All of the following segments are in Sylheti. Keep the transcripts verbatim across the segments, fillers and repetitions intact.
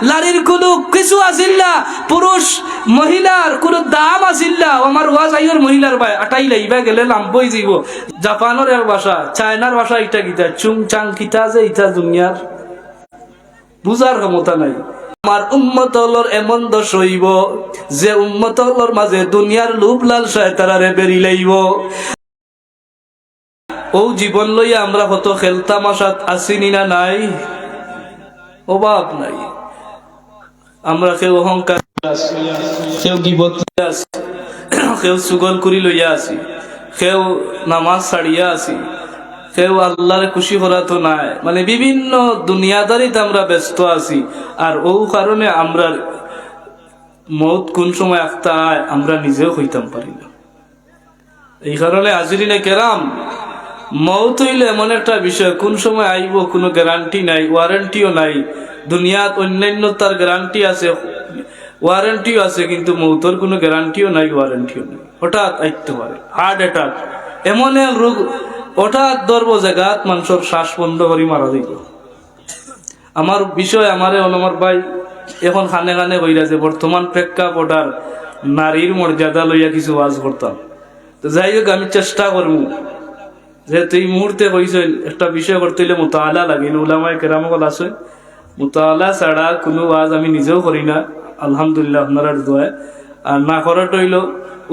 নারীর কুনু কিছু আছিল না, পুরুষ মহিলার কুনু দাম আছিল না। ও আমার ওয়াজ আইওর মহিলার ভাই, আটাই লাইবা গেলে লাম্ব অই যাইবো। জাপানর এক ভাষা, চায়নার ভাষা, ইটা কিতা চুং চাং কিতা যে ইটা দুনিয়ার বুঝার ক্ষমতা নাই। আমার উম্মত অকলর এমন দোষ অইবো যে উম্মত অকলর মাঝে দুনিয়ার লোভ লালসায় তারারে বেরি লাইবো। ও জীবন লইয়া আমরা কত খেল তামাশাত আছি নি না নাই? অভাব নাই। আমরা কেউ অহংকার, কেউ গিবত লইয়া আছি, কেউ চুগলখুরি লইয়া আছি, কেউ নামাজ ছাড়িয়া আছি, কেউ আল্লাহরে খুশি করাত নাই, মানে বিভিন্ন দুনিয়াদারিত আমরা ব্যস্ত আছি। আর ও কারণে আমরার মউত কুন সময় আখতা আয় আমরা নিজেও কইতাম পারি না। এই কারণে হাজিরিনে কেরাম, মউত অইলে এমন একটা বিষয়, কুন সময় আইবো কুনু গ্যারান্টি নাই, ওয়ারেন্টিও নাই। দুনিয়াত অন্যান্য তার গ্যারান্টি আছে, ওয়ারেন্টিও আছে, কিন্তু মউতর কুনু গ্যারান্টিও নাই, ওয়ারেন্টিও নাই। হঠাৎ আইতে পারে হার্ট অ্যাটাক, এমন এক রোগ হঠাৎ ধরবো, জাগাত মানষর শ্বাস বন্ধ করি মারা যাইবো। আমার বিষয়, আমারে অন আমার ভাই অখন কানে কানে কইরা যে বর্তমান প্রেক্ষাপট আর নারীর মর্যাদা লইয়া কিছু ওয়াজ করতাম। তো যাই হোক, আমি চেষ্টা করমু, যেহেতু এই মুহূর্তে কইছইন, একটা বিষয় করতে অইলে মুতাআলা লাগে, ইনো উলামায়ে কেরাম অকল আছইন, মুতাআলা ছাড়া কুনু ওয়াজ আমি নিজেও করি না, আলহামদুলিল্লাহ, আপনারার দোয়ায়। আর না করাটা অইলো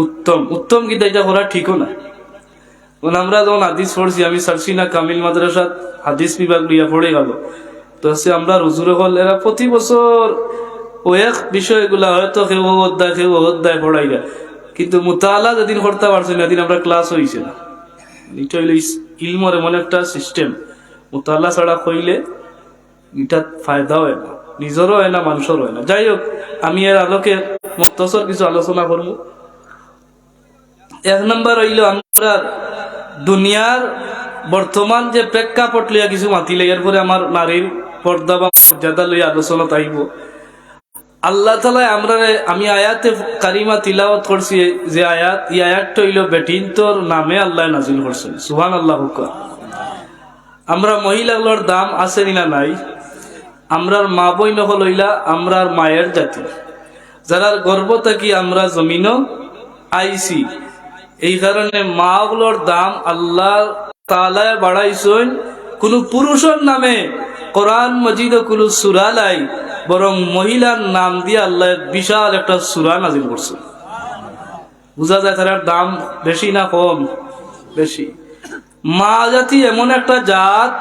উত্তম। উত্তম কিতা, ইটা করা ঠিকও না। কারণ আমরা যখন হাদিস পড়ছি, আমি সারসিনা কামিল মাদ্রাসাত হাদিস বিভাগ লইয়া পড়ে গেল, তো আছে আমরার হুজুর অকল, এরা প্রতি বছর ও এক বিষয়গুলা হয়তো কেউ অধ্যায়, কেউ অধ্যায় পড়াইরা, কিন্তু মুতাআলা যেদিন করতা পারছইন না, এদিন আমরা ক্লাস অইছে না। ইটা অইলো ইস-, ইলমর এমন একটা সিস্টেম, মুতাআলা ছাড়া কইলে ইটা ফায়দা অয় না, নিজরও অয় না, মানষরও অয় না। যাই হোক, আমি এর আলোকে মুখতসর কিছু আলোচনা করমু। এক নাম্বার অইলো, আমরা দুনিয়ার বর্তমান যে প্রেক্ষাপট লইয়া কিছু মাতিলে, এরপরে আমার নারীর পর্দা বা মর্যাদা লইয়া আলোচনা আইবো। আল্লাহ তাআলায় আমরারে, আমি আয়াতে কারিমা তিলাওয়াত করছি, যে আয়াত, এই আয়াতটা অইলো বেটিন্তর নামে আল্লায় নাজিল করছইন। সুবহানাল্লাহ কউক্কা। আমরা মহিলা অকলর দাম আছে নি না নাই? আমরার মা বইন অকল অইলা আমরার মায়ের জাতি, যারার গর্ভ থাকি আমরা জমিনো আইছি। এই কারণে মা অকলর দাম আল্লাহ তাআলায় বাড়াইছইন। কুনু পুরুষর নামে কোরআন মজিদো কুনু সূরা নাই, বরং মহিলার নাম দিয়া আল্লায় বিশাল একটা সূরা নাজিল করছইন। বুঝা যায় তারার দাম বেশি না কম? বেশি। মা জাতি এমন একটা জাত,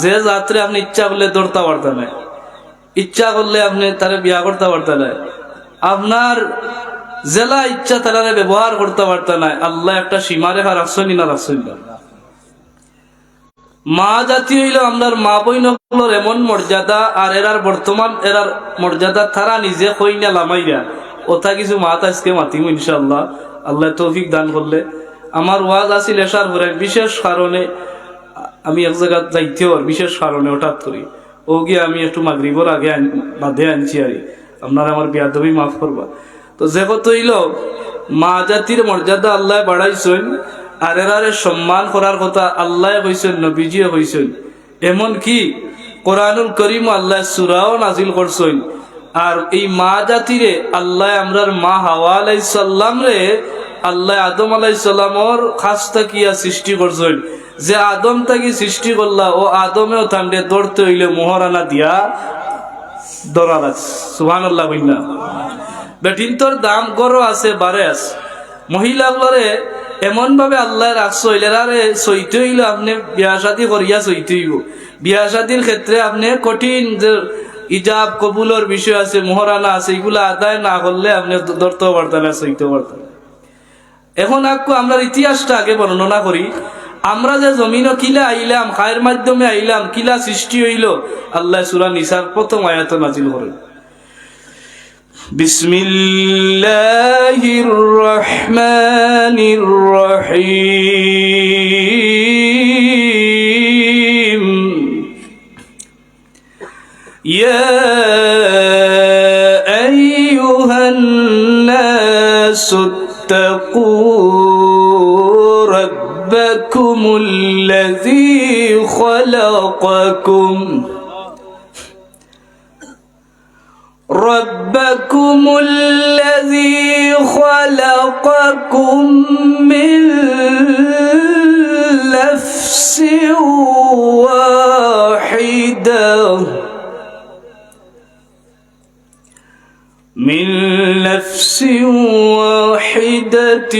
যে জাতরে আপনে ইচ্ছা করলে ধরতা পারতা নায়, ইচ্ছা করলে আপনে তারে বিয়া করতা পারতা নায়, আপনার যেলা ইচ্ছা তারারে ব্যবহার করতা পারতা নায়। আল্লায় একটা সীমারেখা রাখছইন নি না রাখছইন না? মা জাতি অইলো আমরার মা বইন অকলর এমন মর্যাদা, আর এরার বর্তমান এরার মর্যাদা তারা নিজে কইনা লামাইরা। অতা কিছু মাত আইজকে মাতিমু ইনশাআল্লাহ, আল্লায় তৌফিক দান করলে। আমার ওয়াজ আছিল এশার পরে, বিশেষ কারণে আমি এক জাগাত যাইতে অর, বিশেষ কারণে হঠাৎ করি। অউ গিয়া আমি একটু মাগরিবর আগে আন-, বাদে আনছি আরি। আপনারা আমার বেয়াদবি মাফ করবা। তো যে কথা অইলো, মা জাতির মর্যাদা আল্লায় বাড়াইছইন, আর এরারে সম্মান করার কথা আল্লায় কইছইন, নবীজিয়ে কইছইন। এমনকি কোরআনুল করিমো আল্লায় সূরাও নাজিল করছইন। আর এই মা জাতিরে আল্লায় আমরার মা হাওয়া আলাইহিস সালামরে আল্লায় আদম আলাইহিস সালামর কাছ থাকিয়া সৃষ্টি করছইন। যে আদম থাকি সৃষ্টি করলা, অউ আদমেও তানরে ধরতে অইলে মোহরানা দিয়া ধরা লাগছে। সুবহানাল্লাহ কইন না? বেটিন্তর দাম ঘরো আছে, বারে আছে। মহিলা অকলরে এমন ভাবে আল্লায় রাখছইন, এরারে সইতে অইলে আপনে বিয়া শাদি করিয়া সইতে অইবো। বিয়া শাদির ক্ষেত্রে আপনে কঠিন যে ইজাব কবুলর বিষয় আছে, মোহরানা আছে, ইগুলা আদায় না করলে আপনে ধ-, ধরতেও পারতা নায়, সইতেও পারতা নায়। এখন আকু আমরার ইতিহাসটা আগে বর্ণনা করি। আমরা যে জমিনো কিলা আইলাম, কার মাধ্যমে আইলাম, কিলা সৃষ্টি অইলো, আল্লায় সূরা নিসার প্রথম আয়াতো নাজিল করইন। بسم الله الرحمن الرحيم. يا أيها الناس اتقوا ربكم الذي خلقكم ربكم الذي خلقكم من نفس واحدة، من نفس واحدة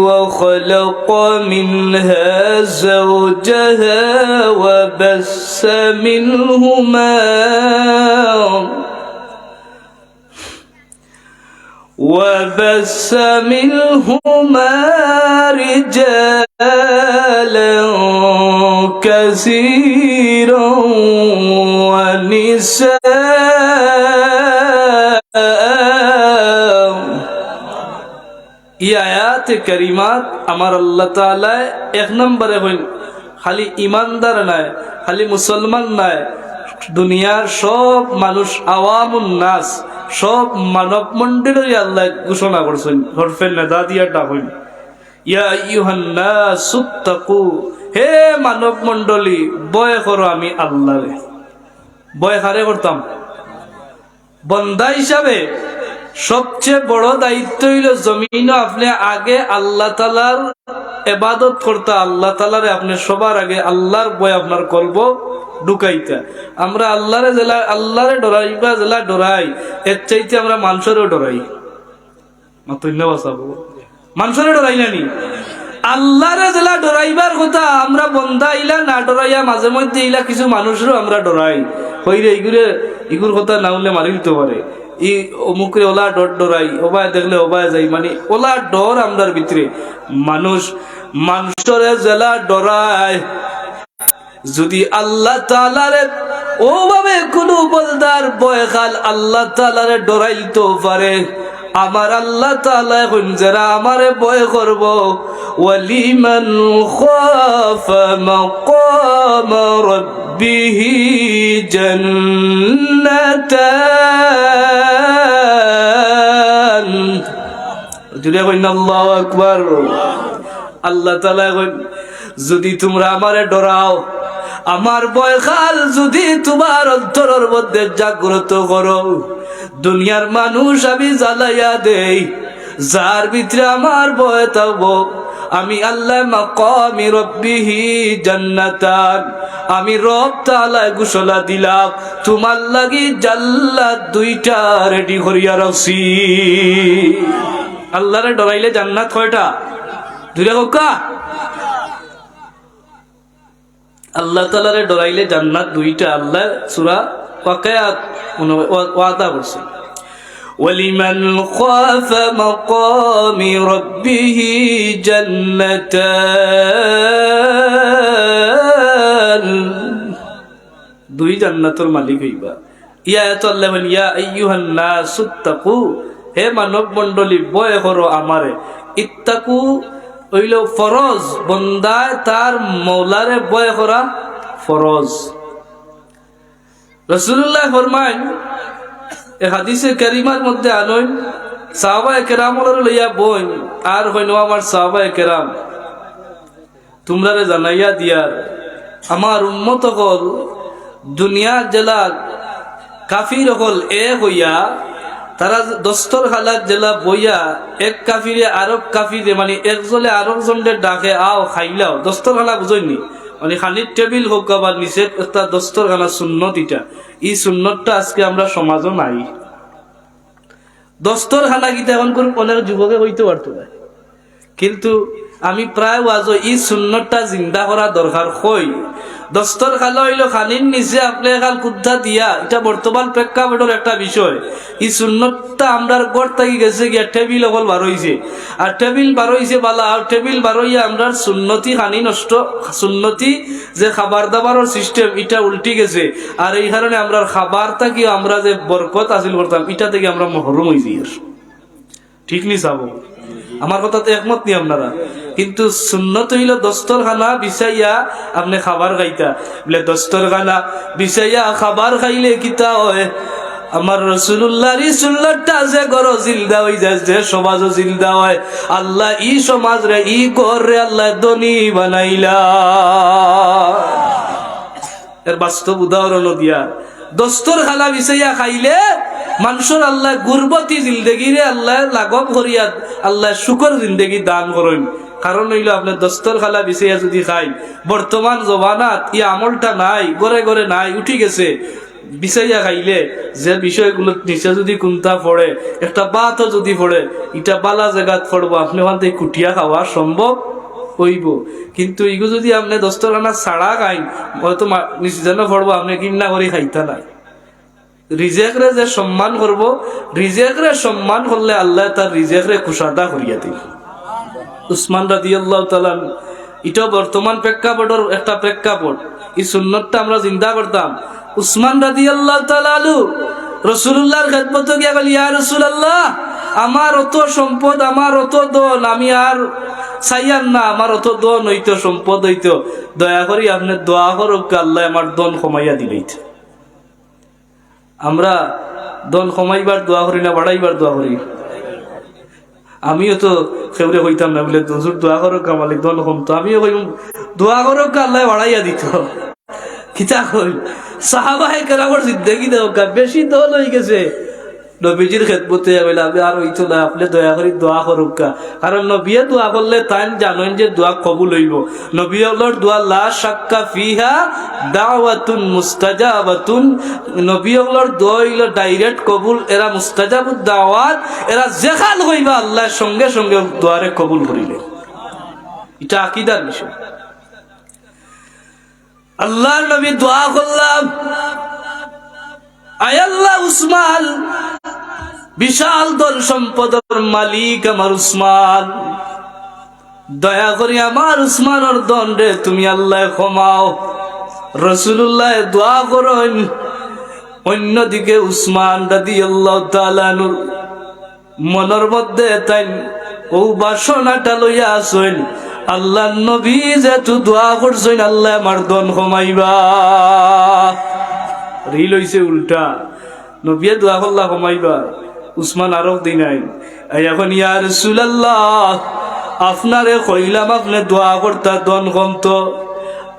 وخلق منها زوجها وبث منهما وبث منهما رجالا كثيرا ونساء। ই আয়াতে কারিমাত আমার আল্লাহ তাআলায় এক নম্বরে কইন, খালি ইমানদার নায়, খালি মুসলমান নায়, দুনিয়ার সব মানুষ, আওয়ামুন নাস, সব মানব মণ্ডলীরে আল্লায় ঘোষণা করছইন, হরফে নেদা দিয়া ডাকইন, ইয়া আইয়ুহান নাসুত্তাকু, হে মানব মণ্ডলী, ভয় করো আমি আল্লাহরে। ভয় কারে করতাম? বন্দা হিসাবে সবচেয়ে বড় দায়িত্ব অইলো জমিনো আপনে আগে আল্লাহ তাআলার ইবাদত করতা, আল্লাহ তাআলারে আপনে সবার আগে আল্লাহর ভয় আপনার কলবো ঢুকাইতা। আমরা আল্লাহরে যেলা, আল্লাহরে ডরাইবা যেলা ডরাই, এর চাইতে আমরা মানষরেও ডরাই। মাতইন না বা সাব? মানষরে ডরাই না নি? আল্লাহরে যেলা ডরাইবার কথা, আমরা বন্দা ইলা না ডরাইয়া মাঝে মধ্যে ইলা কিছু মানুষরেও আমরা ডরাই। কইরে ইগুরে, ইগুর কথা না হুনলে মারিলিতো পারে। ই অমুকরে ওলা ডর ডরাই, ওবায় দেখলে ওবায় যাই, মানে ওলা ডর আমরার ভিতরে। মানুষ মানষরে যেলা ডরায়, যুদি আল্লাহ তাআলারে অউভাবে কুনু বন্দার ভয় খাল আল্লাহ তাআলারে ডরাইলতো পারে, আমার আল্লাহ তাআলায় কইন, যেরা আমারে ভয় করবো, ওয়ালিমান খাফা মাকামা রাব্বিহি জান্নাতান। জুরে কইন আল্লাহু আকবার। আল্লাহ তাআলায় কইন, যুদি তুমরা আমারে ডরাও, আমার ভয় খাল যুদি তুমার অন্তরর মধ্যে জাগ্রত করো, দুনিয়ার মানুষ আমি জ্বালাইয়া দেই, যার ভিতরে আমার ভয় থাকবো, আমি আল্লাহ মাকামি রব্বিহি জান্নাতান, আমি রব তাআলায় ঘোষণা দিলাম, তুমার লাগি জান্নাত দুইটা রেডি করিয়া রাখছি। আল্লাহরে ডরাইলে জান্নাত কয়টা? দুইটা কউক্কা। আল্লাহ তাআলারে ডরাইলে জান্নাত দুইটা। আল্লাহ সূরা ওয়াকিয়াত উন-, ওয়া-, ওয়াদা করছে। ওয়ালিমান খাফা মাকামি রাব্বিহি জান্নাতান। দুই জান্নাতর মালিক অইবা। ই আয়াতো আল্লায় কইন, ইয়া আইয়ুহান নাসুত্তাকু, হে মানব মণ্ডলী, ভয় করো আমারে। ইত্তাকু অইলো ফরজ, বন্দায় তার মওলারে ভয় করা ফরজ। রাসূলুল্লায় ফরমাইন, এক হাদিসে কারিমার মধ্যে আনইন, সাহাবায়ে কেরাম অকলরে লইয়া বইন, আর কইন, ও আমার সাহাবায়ে কেরাম, তুমরারে জানাইয়া দিয়ার, আমার উম্মত অকল দুনিয়ার যেলা কাফির অকল এক অইয়া, তারা দস্তরখানাত যেলা বইয়া, এক কাফিরে আরক কাফিরে, মানে, একজনে আরক জনরে ডাকে, আও, খাইলাও। দস্তরখানা বুঝইন নি? মানে, খানির টেবিল কউক্কা বা নিচে একটা দস্তরখানা সুন্নত ইটা। ই সুন্নতটা আজকে আমরার সমাজো নাই। দস্তরখানা কিতা অখন কুনু অনেক যুবকে কইতো পারতো নায়, কিন্তু আমি প্রায় ওয়াজো ই সুন্নতটা জিন্দা করা দরকার কই। দস্তরখানা অইলো খানির নিচে আপনে এখান কুদ্দা দিয়া, ইটা বর্তমান প্রেক্ষাপটর একটা বিষয়। ই সুন্নতটা আমরার ঘর থাকি গেছে গিয়া টেবিল অকল বার অইছে, আর টেবিল বার অইছে বালা, আর টেবিল বার অইয়া আমরার সুন্নতি খানি নষ্ট, সুন্নতি যে খাবার দাবারর সিস্টেম ইটা উল্টি গেছে, আর এই কারণে আমরার খাবার থাকিও আমরা যে বরকত হাসিল করতাম ইটা থাকি আমরা মহরুম অইযাইয়ার। ঠিক নি সাব? আমার কথাত একমত নি আপনারা? কিন্তু সুন্নত অইলো দস্তরখানা বিছাইয়া আপনে খাবার খাইতা। বলে দস্তরখানা বিছাইয়া খাবার খাইলে কিতা অয়? আমার রাসূলুল্লাহর ই সুন্নতটা যে ঘরো জিন্দা অইযায়, যে সমাজো জিন্দা অয়, আল্লায় ই সমাজরে, ই ঘররে আল্লায় ধনী বানাইলা। এর বাস্তব উদাহরণও দিয়া, দস্তরখানা বিছাইয়া খাইলে মানষর আল্লায় গুরবতি জিন্দেগিরে আল্লায় লাঘব করিয়া আল্লায় শুকর জিন্দেগি দান করইন। কারণ অইলো, আপনে দস্তরখানা বিছাইয়া যুদি খাইন, বর্তমান জমানাত ই আমলটা নাই, ঘরে ঘরে নাই, উঠি গেছে। বিছাইয়া খাইলে যে বিষয়গুলো নিচে যুদি কুন্তা পড়ে, একটা ভাতও যুদি পড়ে, ইটা বালা জাগাত পড়বো, আপনে অখান থাকি কুটিয়া খাওয়া সম্ভব অইবো। কিন্তু ইগু যুদি আপনে দস্তরখানা ছাড়া খাইন, হয়তো মা-, নিচে যেন পড়বো, আপনে ঘিন্না করি খাইতা নায়। রিজেকরে যে সম্মান করবো, রিজেকরে সম্মান করলে আল্লায় তার রিজেকরে কুশাদা করিয়া দিবা। উসমান রাদিয়াল্লাহু তাআলা আনহু, ইটা বর্তমান প্রেক্ষাপটর একটা প্রেক্ষাপট। ই সুন্নতটা আমরা জিন্দা করতাম। উসমান রাদিয়াল্লাহু তাআলা আনহু রাসূলুল্লাহর খেদমতো গিয়া কইলা, "ইয়া রাসূলুল্লাহ, আমার অত সম্পদ, আমার অত ধন, আমি আর চাইয়ার না, আমার অত ধন অইতো, সম্পদ অইতো, দয়া করি আপনে দোয়া করউক্কা, আল্লায় আমার ধন কমাইয়া দিলাইতা।" আমরা ধন কমাইবার দোয়া করি না, বাড়াইবার দোয়া করি? আমিও তো কেউরে কইতাম না বুলে, "হুজুর, দোয়া করউক্কা, মালিক, ধন কমতো।" আমিও কইমু, "দোয়া করউক্কা, আল্লায় বাড়াইয়া দিতো।" কিতা কই? সাহাবায়ে কেরামর জিন্দেগি দেখউক্কা, বেশি ধন অইগেছে। নবীজির খেদমতে কইলা, "আমি আর অইতো না, আপনে দয়া করি দোয়া করউক্কা।" কারণ নবিয়ে দোয়া করলে তাইন জানইন যে দোয়া কবুল অইবো। নবী অকলর দোয়া লা শাক্কা ফিহা দাওয়াতুন মুস্তাজাবাতুন। নবী অকলর দোয়া অইলো direct কবুল, এরা মুস্তাজাবুদ দাওয়াত, এরা যেখান কইবা আল্লায় সঙ্গে সঙ্গে দোয়ারে কবুল করিলে। ইটা আকিদার বিষয়। আল্লাহর নবী দোয়া করলা, "আয় আল্লাহ, উসমান, বিশাল ধন সম্পদর মালিক আমার উসমান, দয়া করি আমার উসমানর ধনরে তুমি আল্লায় কমাও।" রাসূলুল্লায় দোয়া করইন, অন্যদিকে উসমান রাদিয়াল্লাহু তাআলা আনহুর মনর মধ্যে তাইন অউ বাসনাটা লইয়া আছইন, "আল্লাহর নবী যেহেতু দোয়া করছইন, আল্লায় আমার ধন কমাইবা।" রিল অইছে উল্টা, নবিয়ে দোয়া করলা কমাইবা, উসমান আরক দিন আইন, "এই এখন ইয়া রাসূলুল্লাহ, আপনারে কইলাম আপনে দোয়া করতা ধন কমতো,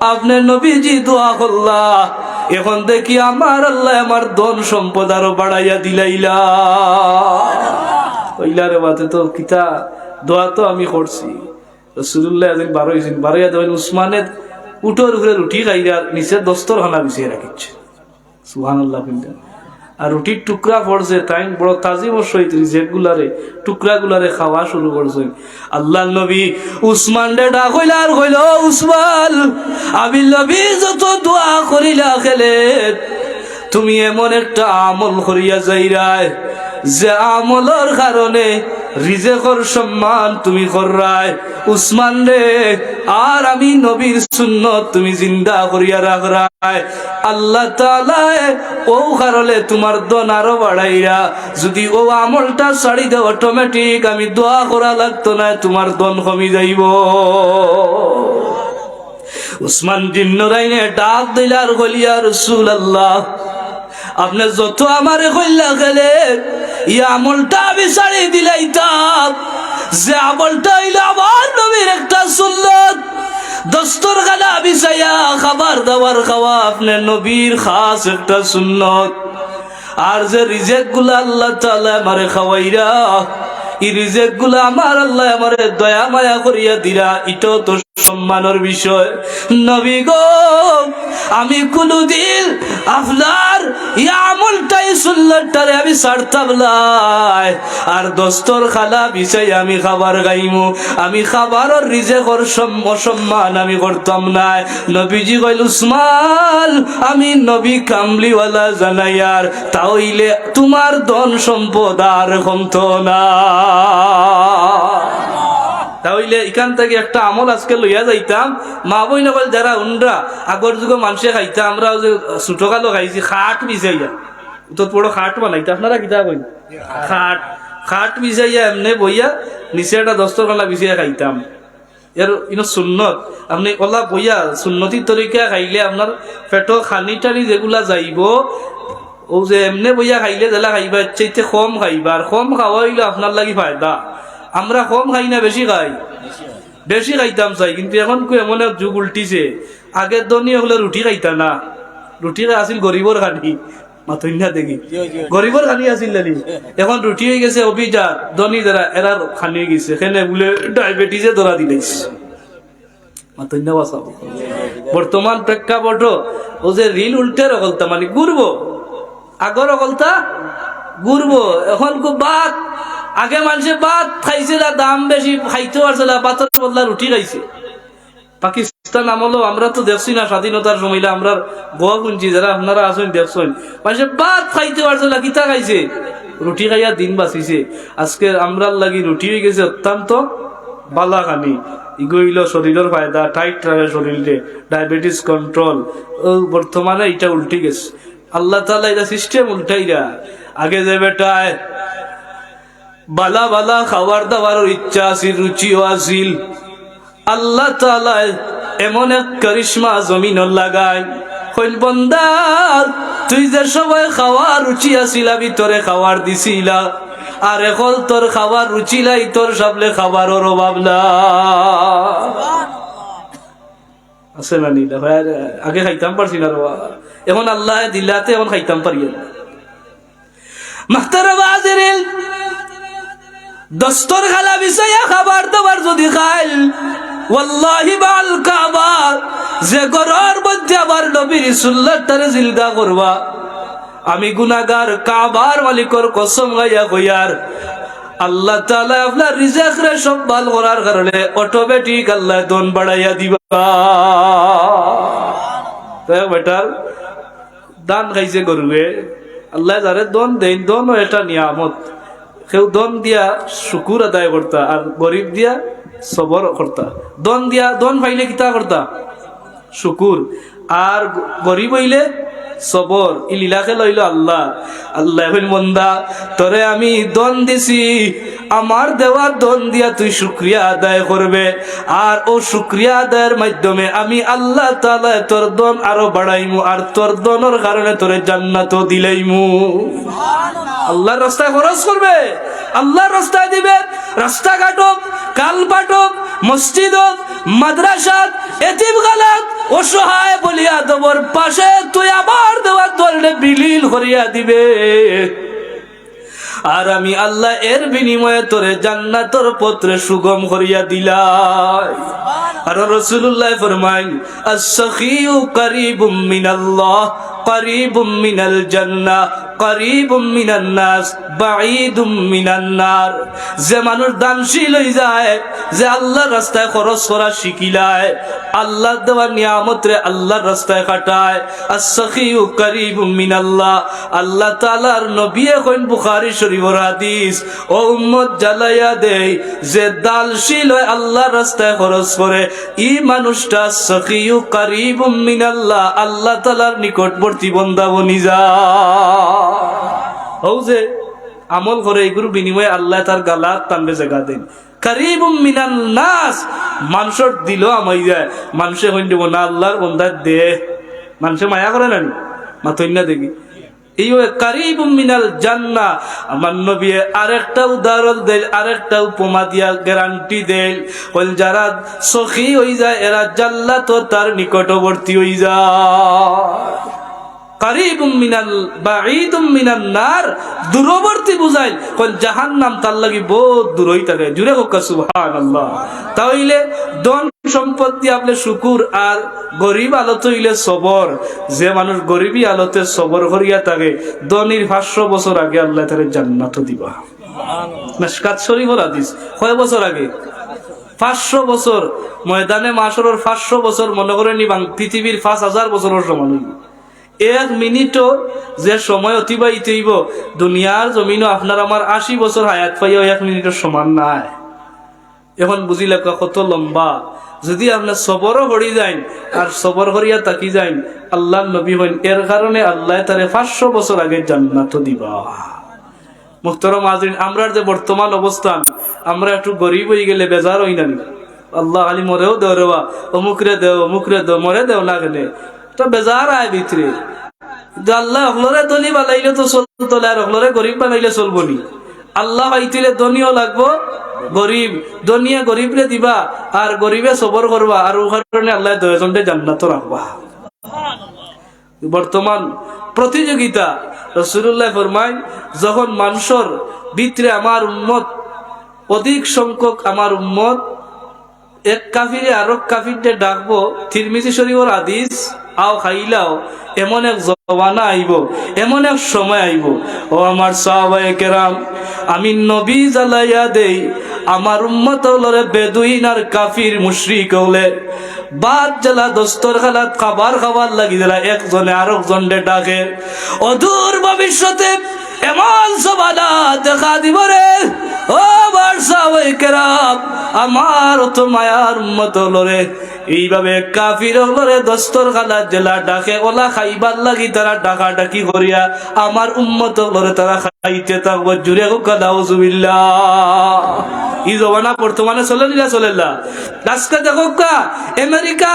আপনে নবীজি দোয়া করলা, এখন দেখি আমার আল্লায় আমার ধন সম্পদ আরো বাড়াইয়া দিলাইলা।" কইলা, "রে বাতে তো কিতা, দোয়া তো আমি করছি।" রাসূলুল্লাহ একদিন বারইছইন, বারইয়া দেখইন উসমানে উটর উপরে রুটি খাইরা আর নিচে দস্তরখানা বিছাইয়া রাখিছে। সুবহানাল্লাহ কইলা। আর রুটির টুকরা পড়ছে, তাইন বড় তাজিমর সহিত রিজেকগুলারে, টুকরাগুলারে খাওয়া শুরু করছইন। আল্লাহর নবী উসমানরে ডাক অইলা আর কইলা, "ও উসমান, আমি নবী যত দোয়া করিলা খেলে, তুমি এমন একটা আমল করিয়া যাইরায়, যে আমলর কারণে রিজেকর সম্মান তুমি কররায়। উসমান রে, আর আমি নবীর সুন্নত তুমি জিন্দা করিয়া রাখরায়।" আল্লাহ তাআলায় অউ কারণে তুমার ধন আরো বাড়াইরা। যুদি অউ আমলটা ছাড়ি দেও, automatic আমি দোয়া করা লাগতো নায়, তুমার ধন কমি যাইবো। উসমান জিন্নুরাইনে ডাক দিলা আর কইলা, "ইয়া রাসূলুল্লাহ, আপনে যত আমারে কইলা খেলে, ই আমলটা আমি ছাড়ি দিলাইতাম, যে আমলটা অইলো আমার নবীর একটা সুন্নত, দস্তরখানা বিছাইয়া খাবার দাবার খাওয়া আপনে নবীর খাস একটা সুন্নত। আর যে রিজেকগুলা আল্লাহ তাআলায় আমারে খাওয়াইরা, ই রিজেকগুলা আমার আল্লায় আমারে দয়া মায়া করিয়া দিরা, ইটাও তো সম্মানর বিষয়।" নবী গো, আমি কুনুদিন আপনার ই আমলটাই সুন্নতটারে আমি ছাড়তাম নায়। আর দস্তরখানা বিছাই আমি খাবার খাইমু, আমি খাবারর রিজেকর সম-, অসম্মান আমি করতাম নায়। নবীজি কইল, "উসমান, আমি নবী কামলিওয়ালা জানাইয়ার, তা অইলে তুমার ধন সম্পদ আর কমতো না।" তা অইলে ইখান থাকি একটা আমল আজকে লইয়া যাইতাম। মা বইন অকল যারা উনরা, আগর যুগো মানষে খাইতা, আমরা অউ যে ছোটকালো খাইছি, খাট বিছাইয়া। তো বড় খাট বানাইতা, আপনারা কিতা কইন? খাট, খাট বিছাইয়া এমনে বইয়া, নিচে একটা দস্তরখানা বিছাইয়া খাইতাম। এর ইনো সুন্নত, আপনে অলা বইয়া সুন্নতি তরিকা খাইলে আপনার পেটো খানি টানি যেগুলা যাইবো, অউ যে এমনে বইয়া খাইলে যেলা খাইবা, এর চাইতে কম খাইবা, আর কম খাওয়া অইলো আপনার লাগি ফায়দা। আমরা কম খাই না, বেশি খাই, বেশি খাইতাম চাই, কিন্তু এখন কু এমন এক যুগ উল্টিছে, আগে ধনী অকলে রুটি খাইতা না, রুটি আছিল গরিবর খানি। মাতইন না দেখি। গরিবর খানি আছিল নানি, এখন রুটি অইগেছে অভিজাত, ধনী যারা, এরার খানি অইগেছে। কেনে বুলে ডায়াবেটিসে ধরা দিলাইছে। মাতইন না বাঁচাবো। বর্তমান প্রেক্ষাপট, অউ যে রিল উল্টের অকলতা, মানে ঘুরবো, আগর অকলতা ঘুরবো। এখন কু ভাত, আগে মানষে ভাত খাইছে না, দাম বেশি, খাইতে পারছে না, ভাতর বদলা রুটি খাইছে। পাকিস্তান আমলো আমরা তো দেখছি না, স্বাধীনতার সময় আমরার গোয়া হুনছি, যারা আপনারা আছইন দেখছইন, মানষে ভাত খাইতে পারছে না, কিতা খাইছে? রুটি খাইয়া দিন বাঁচিছে। আজকে আমরার লাগি রুটি অইগেছে অত্যন্ত বালা খানি। ইগু অইলো শরীরর ফায়দা, টাইট রাখে শরীররে, ডায়াবেটিস কন্ট্রোল। অউ বর্তমানে ইটা উল্টি গেছে। আল্লাহ তাআলা ইটা সিস্টেম উল্টাইরা। আগে যে বেটায় বালা বালা খাওয়ার দাওয়ারর ইচ্ছা আছিল, রুচিও আছিল, আল্লাহ তাআলায় এমন এক কারিশমা জমিনো লাগাইন, কইন, "বন্দা, তুই যে সময় খাওয়ার রুচি আছিল, আমি তোরে খাওয়ার দিছিলা, আর এখন তোর খাওয়ার রুচি নাই, তোর সামনে খাবারর অভাব নাই।" আছে না নি? ইলা, আগে খাইতাম পারছি না রে বা, এখন আল্লায় দিলাতে এখন খাইতাম পারি না। মাহতারাম হাজিরিন, দস্তরখানা বিছাইয়া খাবার দাবার যুদি খাইল, ওয়াল্লাহি মাল কাবা, যে ঘরর মধ্যে আমার নবীর সুন্নতটারে জিন্দা করবা, আমি গুনাগার কাবার মালিকর কসম খাইয়া কইয়ার, আল্লাহ তাআলায় আপনার রিজেকরে সম্মান করার কারণে অটোমেটিক আল্লায় ধন বাড়াইয়া দিবা। তো বেটার ধান খাইছে গরুয়ে। আল্লায় যারে ধন দেইন, ধনও একটা নিয়ামত। কেউ ধন দিয়া শুকুর আদায় করতা, আর গরিব দিয়া সবর করতা। ধন দিয়া, ধন পাইলে কিতা করতা? শুকুর। আর গ-, গরিব অইলে সবর। ই লীলা খেলা অইলো আল্লাহ। আল্লায় কইন, "বন্দা, তোরে আমি ধন দিছি, আমার দেওয়া ধন দিয়া তুই শুকরিয়া আদায় করবে, আর অউ শুকরিয়া আদায়ের মাধ্যমে আমি আল্লাহ তাআলায় তোর ধন আরো বাড়াইমু, আর তোর ধনর কারণে তোরে জান্নাতও দিলাইমু।" আল্লাহর রাস্তায় খরচ করবে, আল্লাহর রাস্তায় দিবে। রাস্তাঘাট হোক, কালপাট হোক, মসজিদ হোক, মাদ্রাসাত, এতিমখানাত, অসহায় বলিয়া আদমর পাশে তুই আমার দেওয়া ধনরে বিলীন করিয়া দিবে। আর আমি আল্লাহ এর বিনিময়ে তোরে জান্নাতর পথরে সুগম করিয়া দিলাই। আর রাসূলুল্লায় ফরমাইন, "আস-সাখিয়্যু কারীবুম মিনাল্লাহ, কারীবুম মিনাল জান্নাহ, কারীবুম মিনান নাস, বাঈদুম মিনান নার।" যে মানুষ দানশীল অইযায়, যে আল্লাহর রাস্তায় খরচ করা শিখিলায়, আল্লাহর দেওয়া নিয়ামতরে আল্লাহর রাস্তায় খাটায়, আস-সাখিয়্যু কারীবুম মিনাল্লাহ। আল্লাহ তাআলার নবীয়ে কইন, বুখারী শরীফর হাদিস, অউ উম্মত জ্বালাইয়া দেই, যে দানশীল অয়, আল্লাহর রাস্তায় খরচ করে, ই মানুষটা সাখিয়্যু কারীবুম মিনাল্লাহ, আল্লাহ তাআলার নিকটবর্তী বন্দা বনি যায়। অউ যে আমল করে, ইগুর বিনিময়ে আল্লায় তার গালাত তানরে জাগা দেইন। কারীবুম মিনান নাস, মানষর দিলো হামাই যায়। মানষে কইন দিবো না, আল্লাহর বন্দায় দে। মানষে মায়া করে না নি? মাতইন না দেখি। ইও কারীবুম মিনাল জান্নাহ। আমার নবীয়ে আরেকটা উদাহরণ দেইল, আরেকটা উপমা দিয়া গ্যারান্টি দেইল। কইল, যারা সখী অইযায়, এরা জান্নাতো তার নিকটবর্তী অইযায়। কারীবুম মিনাল, বাঈদুম মিনান নার, দূরবর্তী বুঝাইল। কইল, জাহান্নাম তার লাগি বউত দূরই থাকে। জুরে কউক্কা সুবহানাল্লাহ। তা অইলে ধন সম্পদ দিয়া আপনে শুকুর, আর গরিব হালত অইলে সবর। যে মানুষ গরিবি হালতে সবর করিয়া থাকে, ধনীর পাঁচশো বছর আগে আল্লায় তারে জান্নাতো দিবা। মিশকাত শরীফর হাদিস। কয় বছর আগে? পাঁচশো বছর। ময়দানে মাশরর পাঁচশো বছর মনে করইন নি বাং-, পৃথিবীর পাঁচ হাজার বছরর সমান অইবো। এক মিনিটও যে সময় অতিবাহিত অইবো, দুনিয়ার জমিনো আপনার আমার আশি বছর হায়াত পাইয়াও এক মিনিটর সমান নায়। এখন বুঝিলাউক্কা কত লম্বা। যুদি আপনে সবরও করি যাইন আর সবর করিয়া থাকি যাইন, আল্লাহর নবী কইন, এর কারণে আল্লায় তারে পাঁচশো বছর আগে জান্নাতো দিবা। মুহতারাম হাজিরিন, আমরার যে বর্তমান অবস্থান, আমরা একটু গরিব অইগেলে বেজার অই না নি? আল্লাহ খালি মরেও দেও রে বা, অমুকরে দেও, অমুকরে দেও, মরে দেও না কেনে? তো বেজার আয় ভিতরে। কিন্তু আল্লায় হকলরে ধনী বানাইলে তো চলতো নায়, আর হকলরে গরিব বানাইলে চলবো নি? আল্লাহ পাইতে অইলে ধনীও লাগবো, গরিব। ধনীয়ে গরিবরে দিবা, আর গরিবে সবর করবা, আর অউ কারণে আল্লায় দুইজনরে জান্নাতো রাখবা। বর্তমান প্রতিযোগিতা। রাসূলুল্লাহ ফরমাইন, যখন মানষর ভিতরে আমার উম্মত, অধিক সংখ্যক আমার উম্মত, এক কাফিরে আরক কাফিররে ডাকবো, তিরমিজি শরীফর হাদিস, আও খাইলাও, এমন এক জমানা আইবো, এমন এক সময় আইবো। ও আমার সাহাবায়ে কেরাম, আমি নবী জ্বালাইয়া দেই, আমার উম্মত অকলরে বেদুইন আর কাফির মুশরিক অকলে ভাত যেলা দস্তরখানাত খাবার খাবার লাগি যেলা একজনে আরক জনরে ডাকে, অদূর ভবিষ্যতে এমন জমানা দেখা দিবো রে, ও আমার সাহাবায়ে কেরাম, আমার অত মায়ার উম্মত অকলরে, এইভাবে কাফির অকলরে দস্তরখানাত যেলা ডাকে, অলা খাইবার লাগি তারা ডাকাডাকি করিয়া আমার উম্মত অকলরে তারা খাইতে থাকবো। জুরে কউক্কা নাউজুবিল্লাহ। ই জমানা বর্তমানে চলের নি না চলের না? আজকে দেখউক্কা, আমেরিকা,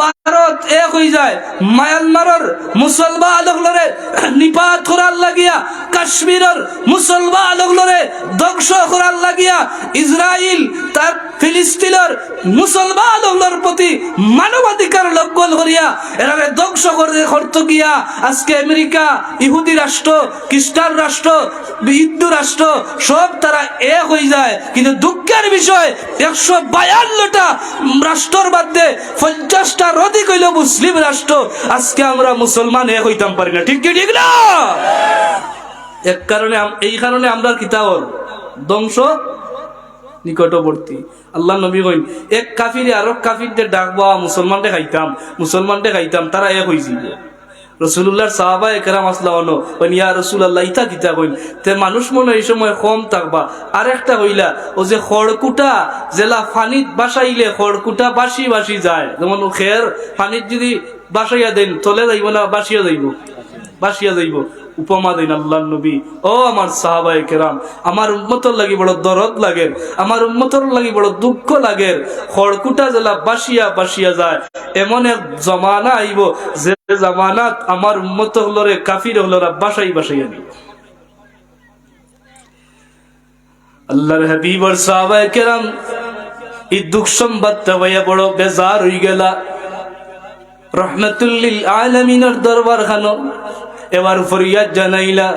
ভারত এক অইযায়, মায়ানমারর মুসলমান অকলরে নিপাত করার লাগিয়া, কাশ্মীরর মুসলমান অকলরে ধ্বংস করার লাগিয়া, ইসরাইল তার ফিলিস্তিনর মুসলমান অকলর প্রতি মানবাধিকার লঙ্ঘন করিয়া এরারে ধ্বংস করে করতো গিয়া আজকে আমেরিকা, ইহুদি রাষ্ট্র, খ্রিস্টান রাষ্ট্র, হিন্দু রাষ্ট্র, সব তারা এক অইযায়। কিন্তু দুঃখের বিষয়, একশো বায়ান্নটা রাষ্ট্রর মধ্যে পঞ্চাশটার অধিক অইলো মুসলিম রাষ্ট্র। আজকে আমরা মুসলমান এক অইতাম পারি না, ঠিক কি ঠিক না? এক কারণে আম-, এই কারণে আমরার কিতা অর? ধ্বংস নিকটবর্তী। আল্লার নবী কইন, এক কাফিরে আরক কাফিররে ডাকবা, মুসলমানরে খাইতাম, মুসলমানরে খাইতাম, তারা এক অইযিবো। রাসূলুল্লাহর সাহাবায়ে কেরাম আছলা অনো, কইন, "ইয়া রাসূলুল্লাহ, ইতা কিতা কইন?" তে মানুষ মনো অয় ই সময় কম থাকবা। আরেকটা কইলা, অউ যে খড়কুটা, যেলা পানিত ভাসাইলে খড়কুটা ভাসি ভাসি যায়, যেমন খের পানিত যুদি ভাসাইয়া দেইন, তলে যাইবো না, ভাসিয়া যাইবো, ভাসিয়া যাইবো। উপমা দেইন আল্লার নবী, ও আমার সাহাবায়ে কেরাম, আমার উম্মতর লাগি বড় দরদ লাগের, আমার উম্মতর লাগি বড় দুঃখ লাগের। খড়কুটা যেলা ভাসিয়া ভাসিয়া যায়, এমন এক জমানা আইবো, যে জমানাত আমার উম্মত অকলরে কাফির অকলরা ভাসাই ভাসাইয়া নিবো। আল্লার হাবিবর সাহাবায়ে কেরাম ই দুঃখ সংবাদটা পাইয়া বড় বেজার অইগেলা। রহমাতুল্লিল আলামিনর দরবারখানো এবার ফরিয়াদ জানাইলা,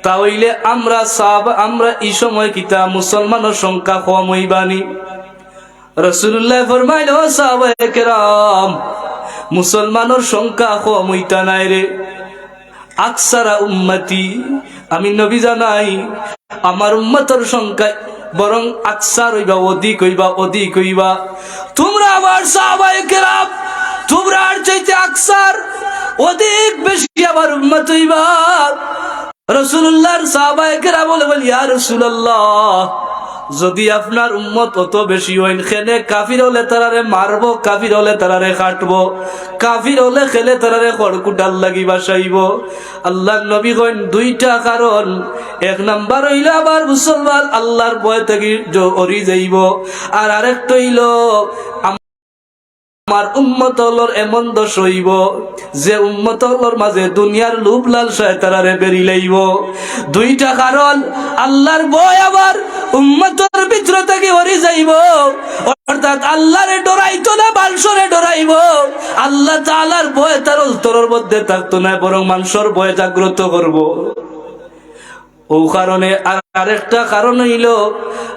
তা অইলে আমরা সাহাবা, আমরা ই সময় কিতা মুসলমানর সংখ্যা কম অইবা নি? রাসূলুল্লায় ফরমাইলা, ও সাহাবায়ে কেরাম, মুসলমানর সংখ্যা কম অইতা নায় রে। আকসারা উম্মতি, আমি নবী জানাই, আমার উম্মতর সংখ্যা বরং আকসার অইবা, অধিক অইবা, অধিক অইবা। তুমরা আমার সাহাবায়ে কেরাম, তুমরার চাইতে আকসার, অধিক বেশি আমার উম্মত অইবা। রাসূলুল্লাহর সাহাবায়ে কেরাম বলে, বলে, ইয়া রাসূলুল্লাহ, যুদি আপনার উম্মত অত বেশি অইন, কেনে কাফির অকলে তারারে মারবো, কাফির অকলে তারারে কাটবো, কাফির অকলে কেনে তারারে খড়কুটার লাগি ভাসাইবো? আল্লার নবী কইন দুইটা কারণ। এক নাম্বার অইলো আমার মুসলমান আল্লার ভয় থাকি জ-, অরি যাইবো, আর আরেকটা অইলো আমার উম্মত অকলর এমন দশা অইবো, যে উম্মত অকলর মাঝে দুনিয়ার লোভ লালসায় তারারে বেড়ি লাইবো। দুইটা কারণ, আল্লার ভয় আমার উম্মতর ভিতর থাকি অরি যাইবো, অর্থাৎ আল্লারে ডরাইতো না, মানষরে ডরাইবো। আল্লাহ তাআলার ভয় তার অন্তরর মধ্যে থাকতো না, বরং মানষর ভয় জাগ্রত করবো। অউ কারণে আর আরেকটা কারণ অইলো,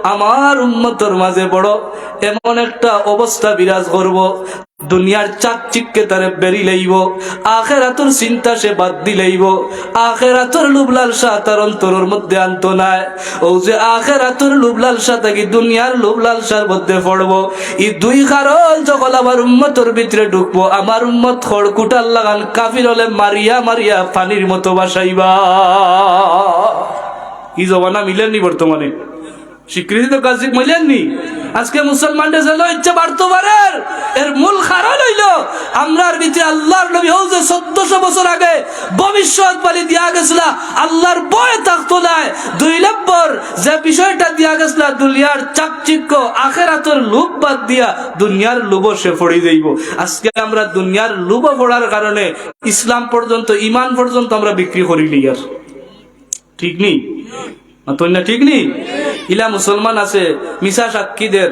আমার উম্মতর মাঝে বড় এমন একটা অবস্থা বিরাজ করবো, দুনিয়ার চাকচিক্যে তারে বেড়ি লাইবো, আখেরাতর চিন্তা সে বাদ দিলাইবো, আখেরাতর লোভ লালসা তার অন্তরর মধ্যে আনতো নায়। অউ যে আখেরাতর লোভ লালসা থাকি দুনিয়ার লোভ লালসার মধ্যে পড়বো, ই দুই কারণ যখন আমার উম্মতর ভিতরে ঢুকবো, আমার উম্মত খড়কুটার লাখান কাফির অকলে মারিয়া মারিয়া পানির মতো ভাসাইবা। ই জমানা মিলের নি বর্তমানে? স্বীকৃতি তো কাজী মিলের নি? আজকে মুসলমানরে যেলা ইচ্ছা মারতো পারের, এর মূল কারণ অইলো আমরার ভিতরে আল্লার নবী অউ যে চৌদ্দশো বছর আগে ভবিষ্যৎবাণী দিয়া গেছলা, আল্লার ভয় থাকতো নায়। দুই নম্বর যে বিষয়টা দিয়া গেছলা, দুনিয়ার চাকচিক্য, আখেরাতর লোভ বাদ দিয়া দুনিয়ার লোভো সে পড়ি যাইবো। আজকে আমরা দুনিয়ার লোভো পড়ার কারণে ইসলাম পর্যন্ত, ইমান পর্যন্ত আমরা বিক্রি করিলিয়ার। ঠিক নি? মাতইন না, ঠিক নি? ইলা মুসলমান আছে, মিছা সাক্ষী দের,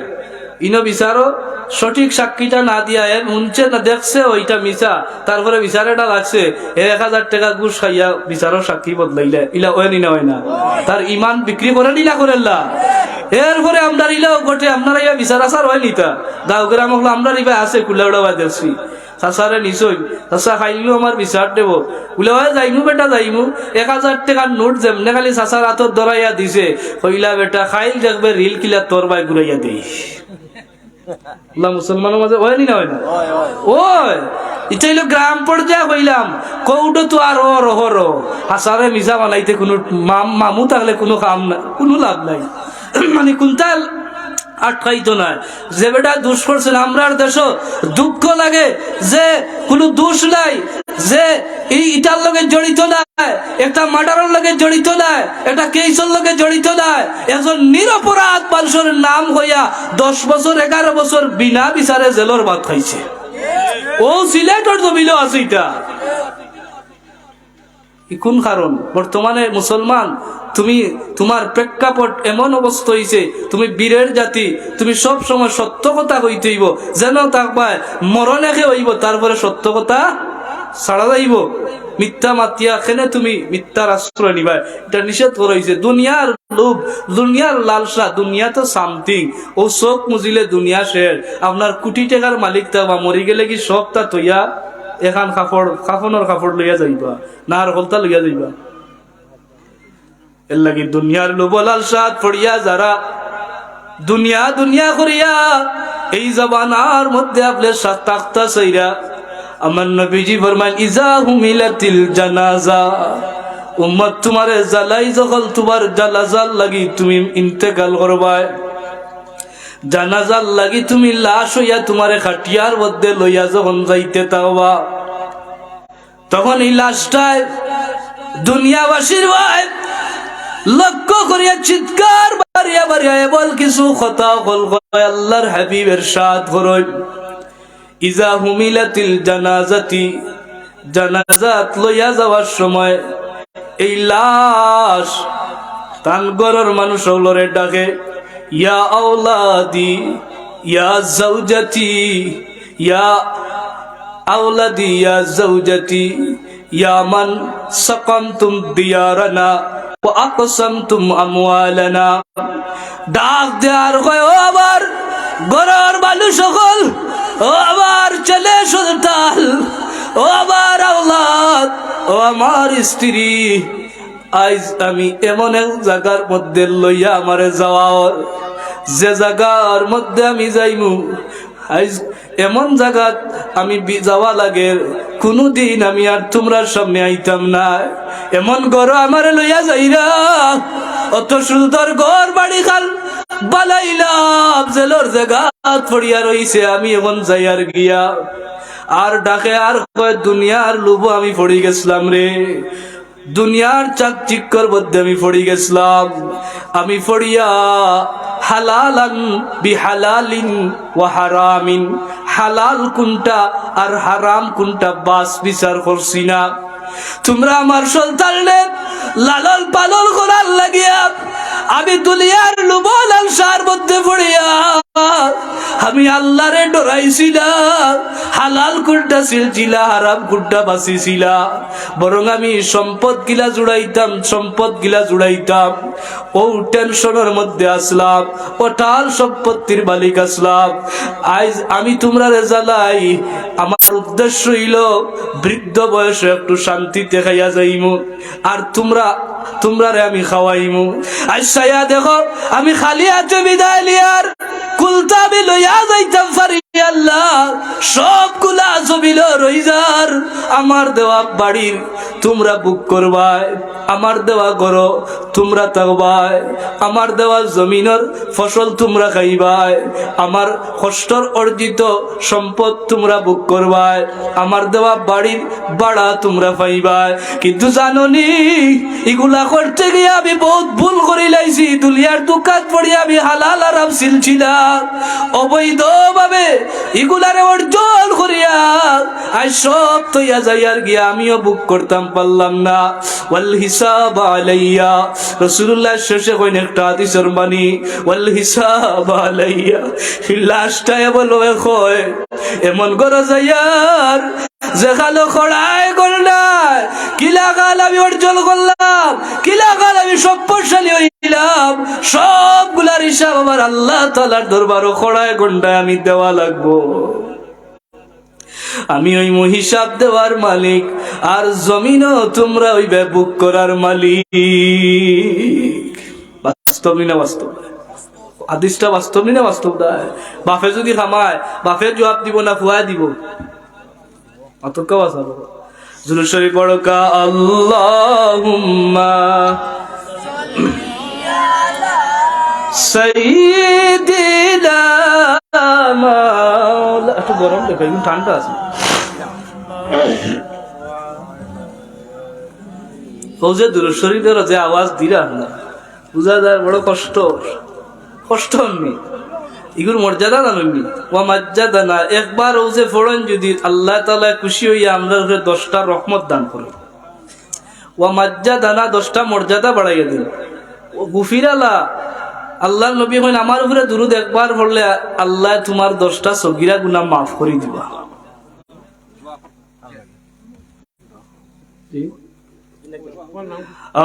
ইনো বিচারো সঠিক সাক্ষীটা না দিয়া, এ হুনছে না, দেখছে ওইটা মিছা, তারপরে বিচারেটা লাগছে, এ এক হাজার টেকা ঘুষ খাইয়া বিচারর সাক্ষী বদলাইলে, ইলা অয় নি না অয় না? তার ইমান বিক্রি করে নি না করের না? এরপরে আমরার ইলাও ঘটে, আপনারা ইয়া বিচার আচার অয় নি তা? গাঁও গ্রাম অকল আমরার ইবা আছে, কুলাউড়া বায় দেখছি। চাচারে নিছইন, চাচা খাইলু আমার বিচার দেব। বুলে, "অয় যাইমু বেটা, যাইমু।" এক হাজার টেকার নোট যেমনে খালি চাচার আতর ধরাইয়া দিছে, কইলা, "বেটা, খাইল দেখবে রিল কিলা তোর বায় ঘুরাইয়া দেই।" আল্লাহ মুসলমানর মাঝে অয় নি না অয় না? অয়। ইটা অইলো গ্রাম পর্যায়ে কইলাম, কোর্টো তো আর অর, অর। হাসারে মিছা বানাইতে কুনু মাম-, মামু থাকলে কুনু কাম না, কুনু লাভ নাই। মানে কুনতা আটকাইতো নায়। যে বেটা দুষ করছে না, আমরার দেশো দুঃখ লাগে যে কুনু দুষ নাই, যে এই ইটার লগে জড়িত নায়, একটা মার্ডারর লগে জড়িত নায়, একটা কেসর লগে জড়িত নায়, একজন নিরপরাধ মানুষর নাম কইয়া দশ বছর, এগারো বছর বিনা বিচারে জেলর ভাত খাইছে। ও সিলেটর জমিনো আছে ইটা। ই কুন কারণ? বর্তমানে মুসলমান, তুমি, তুমার প্রেক্ষাপট এমন অবস্থা অইছে, তুমি বীরের জাতি, তুমি সব সময় সত্য কথা কইতে অইবো, যেন থাকবায় মরণ একে অইবো, তারপরে সত্য কথা ছাড়া যাইবো। মিথ্যা মাতিয়া কেনে তুমি মিথ্যার আশ্রয় নিবায়? ইটা নিষেধ করা অইছে। দুনিয়ার লোভ, দুনিয়ার লালসা, দুনিয়া তো something। ও চোখ মুজিলে দুনিয়া শেষ। আপনার কোটি টেকার মালিক থাকবা, মরি গেলে কি সবতা থইয়া এখান কাপড়, কাফনর কাপড় লইয়া যাইবা? না আর হকলতা লইয়া যাইবা? এর লাগি দুনিয়ার লোভ লালসাত পড়িয়া যারা দুনিয়া দুনিয়া করিয়া এই জমানার মধ্যে আপনে সা-, থাকতা চাইরা, আমার নবীজি ফরমাইন, "ইজা হুমিলাতিল জানাজা", উম্মত তুমারে জ্বালাই যখন তুমার জানাজার লাগি তুমি ইন্তেকাল করবায়, জানাজার লাগি তুমি লাশ অইয়া তুমারে খাটিয়ার মধ্যে লইয়া যখন যাইতে থাকবা, তখন ই লাশটায় দুনিয়াবাসীর ভাই লক্ষ্য করিয়া চিৎকার বাড়িয়া বাড়িয়া এমন কিছু কথা অকল কয়, আল্লাহর হাবিব এরশাদ করইন, "ইজা হুমিলাতিল জানাজাতি", জানাজাত লইয়া যাওয়ার সময় এই লাশ তান ঘরর মানুষ অকলরে ডাকে, "ইয়া আওলাদি, ইয়া জাওজাতি, ইয়া আওলাদি, ইয়া জাওজাতি, ইয়া মান সাকানতুম দিয়ারানা ওয়া আকসামতুম আমওয়ালানা।" ডাক দেয়ার কয়, "ও আমার ঘরর মানুষ অকল, ও আমার ছেলে সন্তান, ও আমার আওলাদ, ও আমার স্ত্রী, আইজ আমি এমন এক জাগার মধ্যে লইয়া আমারে যাওয়াও, যে জাগার মধ্যে আমি যাইমু, আইজ এমন জাগাত আমি বি-, যাওয়া লাগের, কুনুদিন আমি আর তুমরার সামনে আইতাম নায়। এমন ঘরো আমারে লইয়া যাইরা, অত সুন্দর ঘর বাড়ি খান বানাইলাম, জেলর জাগাত পড়িয়া রইছে, আমি এখন যাইয়ার গিয়া।" আর ডাকে আর কয়, "দুনিয়ার লোভো আমি পড়ি গেছলাম রে।" দুনিয়ার চাকচিক্যর মধ্যে আমি পড়ি গেছলাম। আমি পড়িয়া হালালান বিহালালিন ওয়া হারামিন, হালাল কুনটা আর হারাম কুনটা বাছ বিচার করছি না। তুমরা আমার সন্তানরে লালন পালন করার লাগিয়া আমি দুনিয়ার লোভ লালসার মধ্যে পড়িয়া আমি আল্লাহরে ডরাইছি না। হালাল কুনটা চিনছি না, হারাম কুনটা বাছিছি না। বরং আমি সম্পদ গিলা জুড়াইতাম, সম্পদ গিলা জুড়াইতাম। ও টেনশনর মধ্যে আছলাম, অটাল সম্পত্তির মালিক আছলাম। আইজ আমি তুমরারে জ্বালাই, আমার উদ্দেশ্য অইলো বৃদ্ধ বয়সে একটু শান্তিতে খাইয়া যাইমু, আর তুমরা, তুমরারে আমি খাওয়াইমু। আইজ চাইয়া দেখো, আমি খালি হাতে বিদায় লিয়ার কুনতা আমি লইয়া যাইতাম পারি আল্লাহ, সবগুলা জমিনো রইযার। আমার দেওয়া বাড়ির তুমরা ভোগ করবায়, আমার দেওয়া ঘরো তুমরা থাকবায়, আমার দেওয়া জমিনর ফসল তুমরা খাইবায়, আমার কষ্টর অর্জিত সম্পদ তুমরা ভোগ করবায়, আমার দেওয়া বাড়ির ভাড়া তুমরা পাইবায়। কিন্তু জানো নি, ইগুলা করতে গিয়া আমি বউত ভুল করিলাইছি। দুনিয়ার ধুকাত পড়িয়া আমি হালাল হারাম চিনছি না। অবৈধভাবে ইগুলারে অর্জন করিয়া আইজ সব থইয়া যাইয়ার গিয়া আমিও ভোগ করতাম পারলাম না। ওয়াল হিসাব আলাইয়া, রাসূলুল্লাহ শেষে কইন একটা হাদিসর মানি, ওয়াল হিসাব আলাইয়া, লাশটায় বলো কয়, এমন ঘরো যাইয়ার যেখানো খড়ায় গন্ডায়, কিলাখান আমি অর্জন করলাম, কিলাখান আমি সম্পদশালী হইলাম, সবগুলার হিসাব আমার আল্লাহ তাআলার দরবারো খড়ায় গন্ডায় আমি দেওয়া লাগবো। আমি অইমু হিসাব দেওয়ার মালিক, আর জমিনও তুমরা অইবে ভোগ করার মালিক। বাস্তব নি না বাস্তব? হাদিসটা বাস্তব নি না বাস্তব নায়? বাপে যুদি কামায়, বাপে জুয়াব দিবো না পুয়ায় দিবো? অতকা বাঁচাবো। দুরূদ শরীফ পড়ো কা, আল্লাহুম্মা সাইয়্যিদিনা মাওলা-, একটু গরম দেখো, একটু ঠান্ডা আছে। অউ যে দুরূদ শরীফর যে আওয়াজ দিরা না, বুঝা যায় বড় কষ্ট, কষ্ট অননি। ইগুর মর্যাদা জানইন নি? ওয়া মাজজাদানা, একবার অউ যে পড়ইন যুদি আল্লাহ তাআলা খুশি অইয়া আমরার উপরে দশটা রহমত দান করইন। ওয়া মাজজাদানা, দশটা মর্যাদা বাড়াইয়া দেইন। ও গুফিরালা, আল্লাহর নবী কইন, আমার উপরে দুরূদ একবার পড়লে আল্লায় তুমার দশটা সগিরা গুনা মাফ করি দিবা।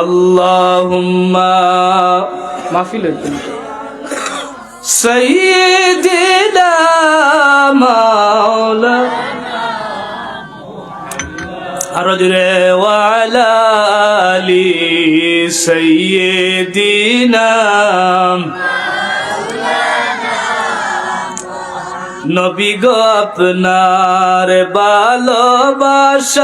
আল্লাহুম্মা মাহফিল অইতো। সাইয়্যিদিনা মাওলা। আরো জোরে, ওয়া আলা আলি সাইয়্যিদিনা। নবী গো আপনার ভালোবাসায়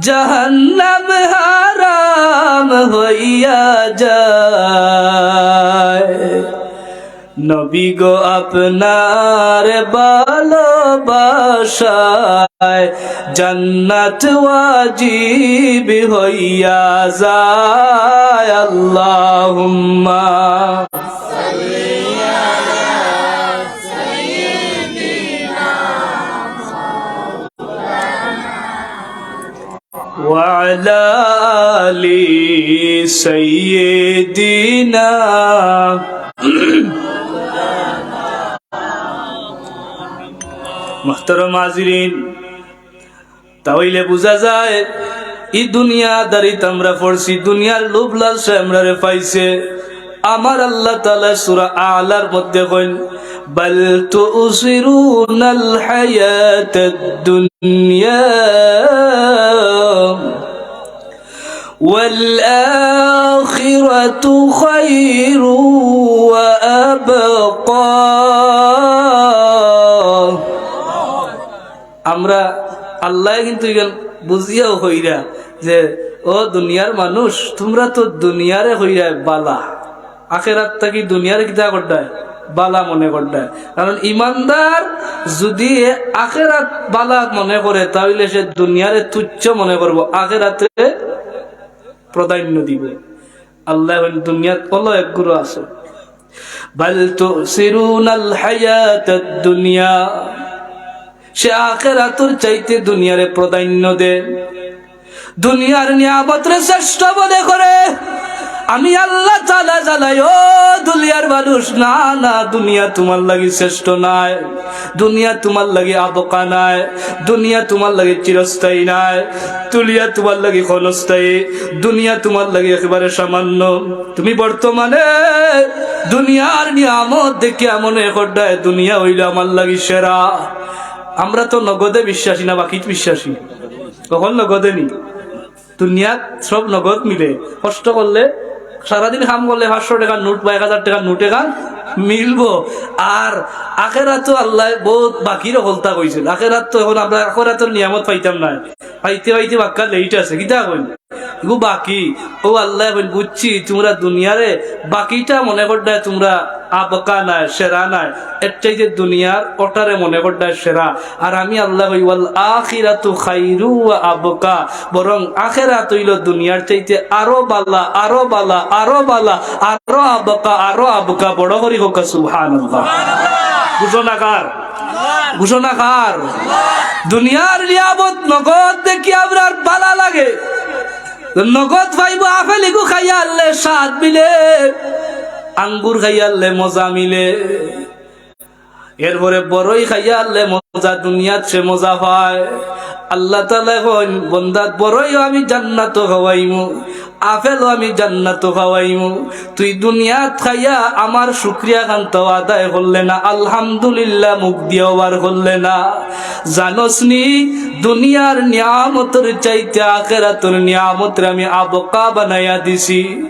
জাহান্নাম হারাম হইয়া যায়। নবী গো আপনার ভালোবাসায় জান্নাত ওয়াজিব হইয়া যায়। আল্লাহুম্মা ওয়া আলা আলি সাইয়্যিদিনা। মুহতারাম হাজিরিন, তা অইলে বুঝা যায়, ই দুনিয়াদারিত আমরা পড়ছি, দুনিয়ার লোভ লালসায় আমরারে পাইছে। আমার আল্লাহ তাআলা সূরা আলার মধ্যে কইন, বাল তুসিরুনাল হায়াতাদ দুনিয়া ওয়াল আখিরাতু খায়রু ওয়া আবকা। আমরা আল্লায় কিন্তু ইখান বুঝিয়াও কইরা যে, ও দুনিয়ার মানুষ, তুমরা তো দুনিয়ারে কইরায় বালা, আখেরাত থাকি দুনিয়ারে কিতা কররায়? বালা মনে কররায়। কারণ ইমানদার যুদি আখেরাত বালা মনে করে, তা অইলে সে দুনিয়ারে তুচ্ছ মনে করবো, আখেরাতরে প্রাধান্য দিবো। আল্লায় কইন দুনিয়াত অলা একগুলো আছে। বাল তুসিরুনাল হায়াতাদ দুনিয়া। সে আখেরাতর চাইতে দুনিয়ারে প্রাধান্য দে, দুনিয়ার নিয়ামতরে শ্রেষ্ঠ মনে করে। আমি আল্লাহ তাআলা জানাই, ও দুনিয়ার মানুষ, না, না, দুনিয়া তুমার লাগি শ্রেষ্ঠ নায়, দুনিয়া তুমার লাগি আবকা নায়, দুনিয়া তুমার লাগি চিরস্থায়ী নায়, দুনিয়া তুমার লাগি ক্ষণস্থায়ী, দুনিয়া তুমার লাগি একেবারে সামান্য। তুমি বর্তমানে দুনিয়ার নিয়ামত দেখিয়া মনে কররায় দুনিয়া অইলো আমার লাগি সেরা। আমরা তো নগদে বিশ্বাসী না, বাকিত বিশ্বাসী। কখন নগদে নি? দুনিয়াত সব নগদ মিলে। কষ্ট করলে, সারাদিন কাম করলে পাঁচশো টেকার নোট বা এক হাজার টেকার নোট এখান মিলবো। আর আখেরাতো আল্লায় বউত বাকির হকলতা কইছইন। আখেরাত তো এখন আমরা আখেরাতর নিয়ামত পাইতাম নায়, পাইতে পাইতে বাক্কা লেইট আছে। কিতা কইন? ইগু বাকি। ও আল্লায় কইন, বুঝছি, তুমরা দুনিয়ারে বাকিটা মনে কররায় তুমরা আবকা নায়, সেরা নায়, এর চাইতে দুনিয়ার অটারে মনে কররায় সেরা। আর আমি আল্লায় কই, "ওয়াল আখিরাতু খাইরু ওয়া আবকা", বরং আখেরাত অইলো দুনিয়ার চাইতে আরো বালা, আরো বালা, আরো বালা, আরো আবকা, আরো আবকা। বড় করি কউক্কা সুবহানাল্লাহ। ঘোষণা কার? ঘোষণা কার? দুনিয়ার নিয়ামত নগদ দেখি আমরার বালা লাগে। নগদ পাইবো, আপেল ইগু খাইয়া আনলে স্বাদ মিলে, আঙ্গুর খাইয়া আনলে মজা মিলে, এরপরে বড়ই খাইয়া আনলে মজা, দুনিয়াত সে মজা পায়। আল্লাহ তাআলায় কইন, "বন্দাত, বড়ইও আমি জান্নাতো খাওয়াইমু, আপেলও আমি জান্নাতো খাওয়াইমু। তুই দুনিয়াত খাইয়া আমার শুকরিয়া খানতাও আদায় করলে না, আলহামদুলিল্লাহ মুখ দিয়াও বার করলে না। জানোস নি, দুনিয়ার নিয়ামতর চাইতে আখেরাতর নিয়ামতরে আমি আবকা বানাইয়া দিছি।"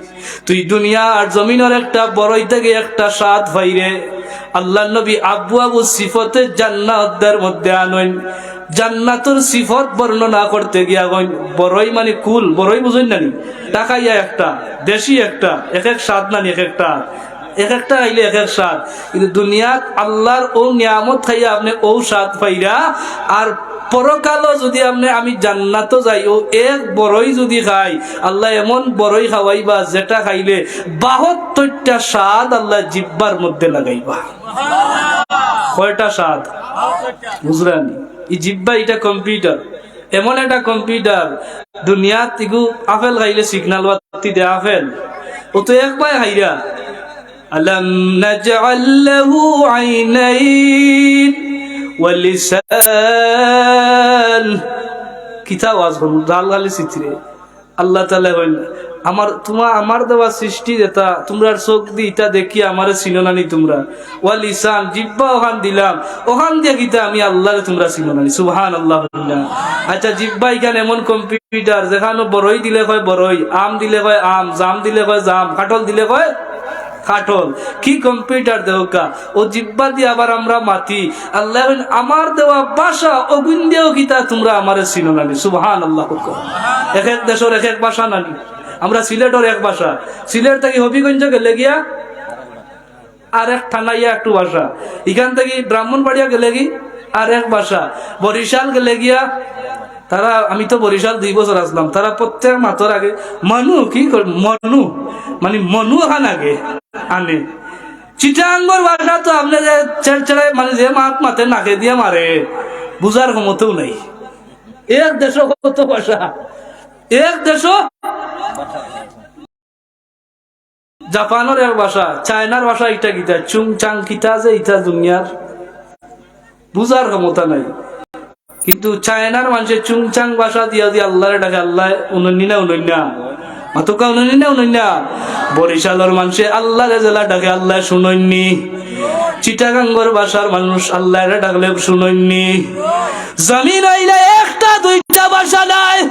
তুই দুনিয়ার জমিনর একটা বড়ই থাকি একটা স্বাদ পাইরে। আল্লাহর নবী আবওয়াবুস সিফতে জান্নাতর মধ্যে আনইন, জান্নাতর সিফত বর্ণনা করতে গিয়া কইন, বড়ই মানে কুল, বড়ই বুঝইন না নি? ঢাকাইয়া একটা, দেশি একটা, এক এক স্বাদ নানি এক একটা, এক একটা খাইলে এক এক স্বাদ। কিন্তু দুনিয়াত আল্লাহর অউ নিয়ামত খাইয়া আপনে অউ স্বাদ পাইরা, আর পরকালো যুদি আপনে আমি জান্নাতো যাই, অউ এক বড়ই যুদি খাই, আল্লায় এমন বড়ই খাওয়াইবা যেটা খাইলে বাহাত্তরটা স্বাদ আল্লায় জিব্বার মধ্যে লাগাইবা। কয়টা স্বাদ? বুঝরা নি? ই জিব্বা ইটা কম্পিউটার, এমন একটা কম্পিউটার, দুনিয়াত ইগু আপেল খাইলে সিগনাল বাতি দে আপেল, অউ তো একবায় খাইরা। আলাম নাজআল লাহু আইনাইন ওয়া লিসান। কিতা ওয়াজ করমু, জাল খালি চিত্রে। আল্লাহ তাআলায় কইন, আমার, তুমরা আমার দেওয়া সৃষ্টি যেটা, তুমরার চউখ দি ইটা দেখি আমারে চিনো না নি তুমরা। ওয়া লিসান, জিব্বা অখান দিলাম, অখান দিয়া কিতা আমি আল্লাহরে তুমরা চিনো না নি? সুবহানাল্লাহ। আচ্ছা, জিব্বা ইখান এমন কম্পিউটার, যেখানো বড়ই দিলে কয় বড়ই, আম দিলে কয় আম, জাম দিলে কয় জাম, কাঠল দিলে কয় কাঠল। কি কম্পিউটার দেউক্কা। অউ জিব্বা দি আবার আমরা মাতি। আল্লায় কইন, আমার দেওয়া ভাষা, অগুন দিয়াও কিতা তুমরা আমারে চিনো না নি? সুবহানাল্লাহ। এক এক দেশর এক এক ভাষা নানি? আমরা সিলেটর এক ভাষা, সিলেট থাকি হবিগঞ্জ গেলে গিয়া আর এক ঠান্ডাইয়া একটু ভাষা, ইখান থাকি ব্রাহ্মণবাড়িয়া গেলে কি আর এক ভাষা, বরিশাল গেলে গিয়া তারা, আমি তো বরিশাল দুই বছর আছলাম, তারা প্রত্যেক মাতর আগে মনু, কি কর-, মনু, মানে মনু অখান আগে আনে। চিটাঙ্গর ভাষা তো আপনে যে ছেড় ছেড়ে, মানে যে মাত মাতে নাকে দিয়া মারে, বুঝার ক্ষমতাও নাই। এক দেশো কত ভাষা, এক দেশো জাপানর এক ভাষা, চায়নার ভাষা, ইটা কিতা, চুং চাং কিতা যে ইটা দুনিয়ার বুঝার ক্ষমতা নাই। কিন্তু চায়নার মানষে চুং চাং ভাষা দিয়া দিয়া আল্লাহরে ডাকে, আল্লাহ হুনইন নি না হুনইন না? মাতউক্কা, হুনইন নি না হুনইন না? বরিশালর মানষে আল্লাহরে যেলা ডাকে, আল্লাহ হুনইন নি? চিটাগাঙ্গর ভাষার মানুষ আল্লাহরে ডাকলে হুনইন নি? জমিন অইলে একটা দুইটা ভাষা নায়।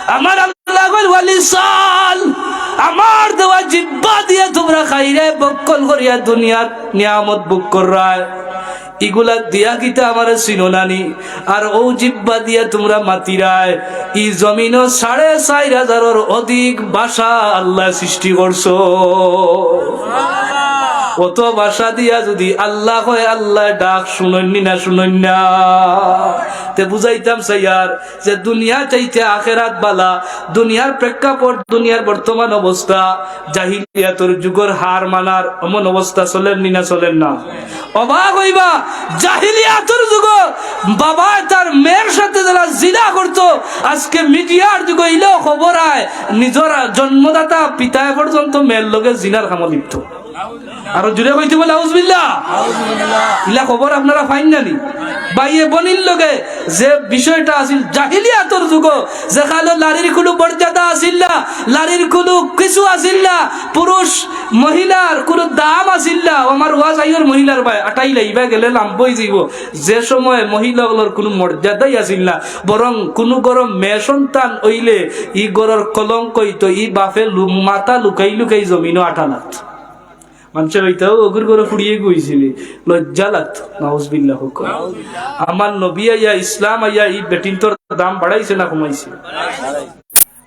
আমার আল্লাহ কইল, "ওয়ালিসান", আমার দেওয়া জিব্বা দিয়া তুমরা খাইরায়, ভক্ষণ করিয়া দুনিয়ার নিয়ামত ভোগ কররায়। ইগুলা দিয়া কিতা আমারে চিনো না নি? আর অউ জিব্বা দিয়া তুমরা মাতিরায়। ই জমিনো সাড়ে চাইর হাজারর অধিক ভাষা আল্লায় সৃষ্টি করছো। অত ভাষা দিয়া যুদি আল্লাহ কয়, আল্লায় ডাক, হুনইন নি না হুনইন না? তে বুঝাইতাম চাইয়ার যে দুনিয়া চাইতে আখেরাত বালা, দুনিয়ার প্রেক্ষাপট, দুনিয়ার বর্তমান অবস্থা, জাহিলিয়াতর যুগর হার মানার এমন অবস্থা চলের নি না চলের না? অবাক অইবা, জাহিলিয়াতর যুগো বাবায় তার মেয়ের সাথে যেলা জিনা করতো, আজকে মিডিয়ার যুগো ইলাও খবর আয়, নিজর জন্মদাতা পিতায় পর্যন্ত মেয়ের লগে জিনার কামো লিপ্ত। আরো জুরে কইতে বলে, "আউজুবিল্লাহ।" ইলা খবর আপনারা পাইন না নি? ভাইয়ে বইনর লগে যে বিষয়টা আছিল জাহিলিয়াতর যুগো, যেখানো নারীর কুনু মর্যাদা আছিল না, নারীর কুনু কিছু আছিল না, পুরুষ মহিলার কুনু দাম আছিল না। ও আমার ওয়াজ আইয়র মহিলার ভাই, আটাইলা ইবা গেলে লাম্বা অই যাইবো। যে সময় মহিলা অকলর কুনু মর্যাদাই আছিল না, বরং কুনু ঘরো মেয়ে সন্তান অইলে ই ঘরর কলঙ্ক অইতো, ই বাপে লু-, মাথা লুকাই লুকাই জমিনো আটালাত। মানষে কইতা, "ও, অগুর ঘরো ফুড়ি এগু অইছিল।" লজ্জা লাগতো। নাউজুবিল্লাহ কউক্কা। আমার নবী আইয়া, ইসলাম আইয়া, ই বেটিন্তর দাম বাড়াইছে না কমাইছে?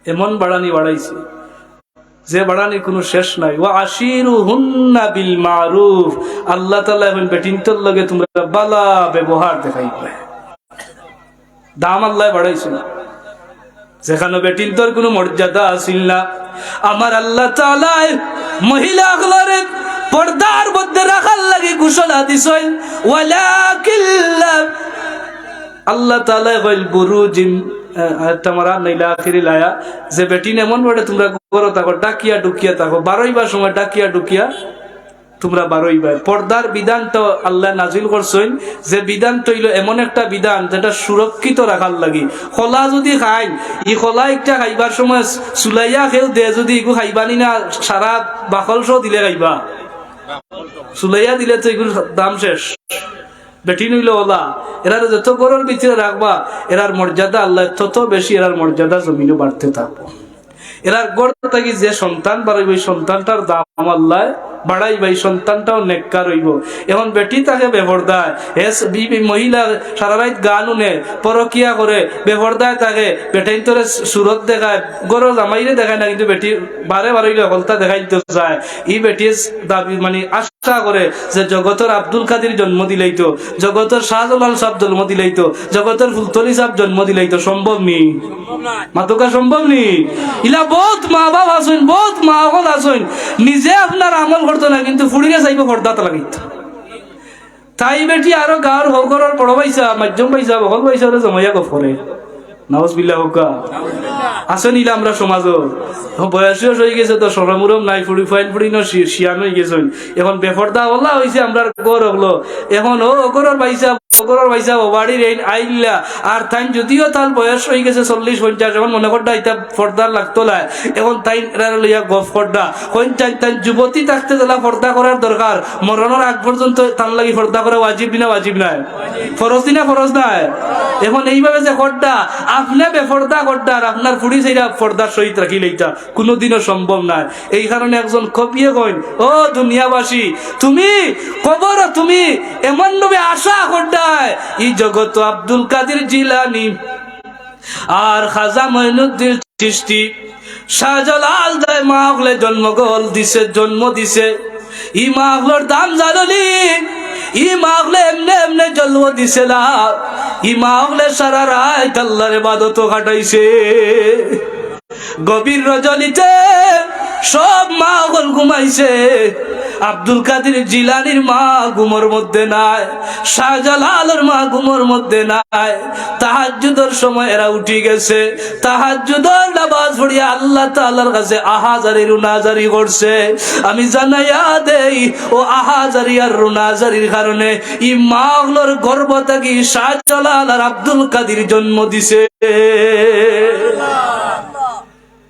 এমন বাড়ানি বাড়াইছে যে বাড়ানির কুনু শেষ নাই। "ওয়া আশিরুহুন্না বিল মারুফ।" আল্লাহ তাআলায় কইন, বেটিন্তর লগে তুমরা বালা ব্যবহার দেখাইবায়। দাম আল্লায় বাড়াইছইন। যেখানো বেটিন্তর কুনু মর্যাদা আছিল না, আমার আল্লাহ তাআলায় মহিলা অকলরে পর্দার মধ্যে রাখার লাগি ঘোষণা দিছইন। ওয়ালাকিল্লা আল্লাহ তাআলায় কইল বুরুজিন, আহ, আয়াতটা আমার আর নাইলে আখেরি লায়া, যে বেটিন এমন বাড়ে তুমরা ঘরো থাকো, ডাকিয়া ডুকিয়া থাকো, বারইবার সময় ডাকিয়া ডুকিয়া তুমরা বারইবায়। পর্দার বিধানটা আল্লায় নাজিল করছইন, যে বিধানটা অইলো এমন একটা বিধান যেটা সুরক্ষিত রাখার লাগি। কলা যুদি খাইন, ই কলা একটা খাইবার সময় চুলাইয়া কেউ দে যুদি ইগু খাইবা নি না, সারা বাকল সহ দিলে খাইবা। চুলাইয়া দিলে তো ইগুর দাম শেষ। বেটিন অইলো অলা, এরারে যত ঘরর ভিতরে রাখবা, এরার মর্যাদা আল্লায় তত বেশি, এরার মর্যাদা জমিনো বাড়তে থাকবো। এরার ঘর থাকি যে সন্তান বারইবো, ই সন্তানটার দাম আল্লায় বাড়াইবা, ই সন্তানটাও নেককার অইবো। এখন বেটি থাকে বেপর্দায়, হে স-, বি-, বি-, মহিলা সারা রাইত গান হুনে, পরকিয়া করে, বেপর্দায় থাকে, বেটাইন্তরে সু-, সুরত দেখায়, ঘরর জামাইরে দেখায় না, কিন্তু বেটি বারে বারে অইলে হকলতা দেখাইতো চায়। ই বেটিয়ে দাবি, মানে, আশা করে যে জগতর আব্দুল কাদির জন্ম দিলাইতো, জগতর শাহজালাল সাব জন্ম দিলাইতো, জগতর ফুলতলি সাব জন্ম দিলাইতো। সম্ভব নি? মাতউক্কা, সম্ভব নি? ইলা বউত মা বাপ আছইন, বউত মা অকল আছইন, নিজে আপনার আমল করতো না, কিন্তু ফুড়িরে চাইবো পর্দাত লাগাইতো। তাই বেটি আরো গাঁওর হকলর বড় ভাইসাব, মাধ্যম ভাইসাব, হকল ভাইসাবরে জমাইয়া গফ করে। নাউজুবিল্লাহ কউক্কা। আছে নি ইলা আমরার সমাজো? বয়স অইগেছে তো, শরম-উরম নাই, ফুড়ি-, ফুয়াইন ফুড়িনও শি-, শিয়ান অইগেছইন। এখন বেপর্দা অলা অইছে আমরার ঘর অকল। এখন অউ অগরর ভাইসাব, অগরর ভাইসাব, অউ বাড়ির এইন আইল্লা। আর তাইন যুদিও তান বয়স অইগেছে চল্লিশ পঞ্চাশ, এখন মনে কররা ইতা পর্দার লাগতো নায়। এখন তাইন এরারে লইয়া গফ কররা। কইন তাইন, তাইন যুবতী থাকতে যেলা পর্দা করার দরকার, মরণর আগ পর্যন্ত তান লাগি পর্দা করা ওয়াজিব নি না ওয়াজিব নায়? ফরজ নি না ফরজ নায়? এখন এইভাবে যে কররা, আপনে বেপর্দা কররা আর আপনার ফুড়ি চাইরা পর্দার সহিত রাখিলাইতা, কুনুদিনও সম্ভব নায়। এই কারণে একজন কবিয়ে কইন, "ও দুনিয়াবাসী, তুমি কবরো তুমি এমন ভাবে আশা কররায়, ই জগতো আব্দুল কাদির জিলানী আর খাজা মঈনুদ্দিন চিশতি, শাহজালাল দায় মা অকলে জন্মগ্রহণ দিছে, জন্ম দিছে। ই মা অকলর দাম জানো নি? ই মা অকলে এমনে এমনে জন্ম দিছে না। ই মা অকলে সারা রাইত আল্লাহর ইবাদতো কাটাইছে।" গভীর রজনীতে সব মা অকল ঘুমাইছে, আব্দুল কাদির জিলানীর মা ঘুমর মধ্যে নাই, শাহজালালর মা ঘুমর মধ্যে নাই। তাহাজ্জুদর সময় এরা উঠি গেছে, তাহাজ্জুদর নামাজ পড়িয়া আল্লাহ তাআলার কাছে আহাজারি রুনাজারি করছে। আমি জানাইয়া দেই, অউ আহাজারি আর রুনাজারির কারণে ই মা অকলর গর্ভ থাকি শাহজালাল আর আব্দুল কাদির জন্ম দিছে।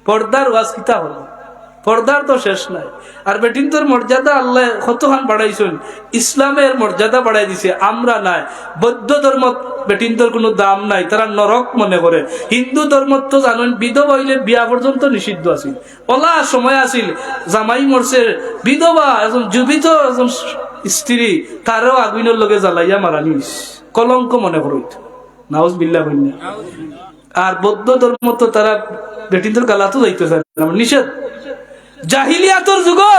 পর্দার ওয়াজ কিতা অইলো? পর্দার তো শেষ নাই। আর বেটিন্তর মর্যাদা আল্লায় কতখান বাড়াইছইন, ইসলামে এর মর্যাদা বাড়াই দিছে, আমরা নায়। বৌদ্ধ ধর্মত বেটিন্তর কুনু দাম নাই, তারা নরক মনে করে। হিন্দু ধর্মত তো জানইন, বিধবা অইলে বিয়া পর্যন্ত নিষিদ্ধ আছিল। অলা সময় আছিল, জামাই মরছে, বিধবা, একজন জীবিত একজন স্ত্রী, তারেও আগুইনর লগে জ্বালাইয়া মারানি অইছে, কলঙ্ক মনে করইতো। নাউজুবিল্লাহ কইন না। আর বৌদ্ধ ধর্মত তো তারা বেটিন্তর গালাতো যাইতো চায় না, নিষেধ। জাহিলিয়াতর যুগো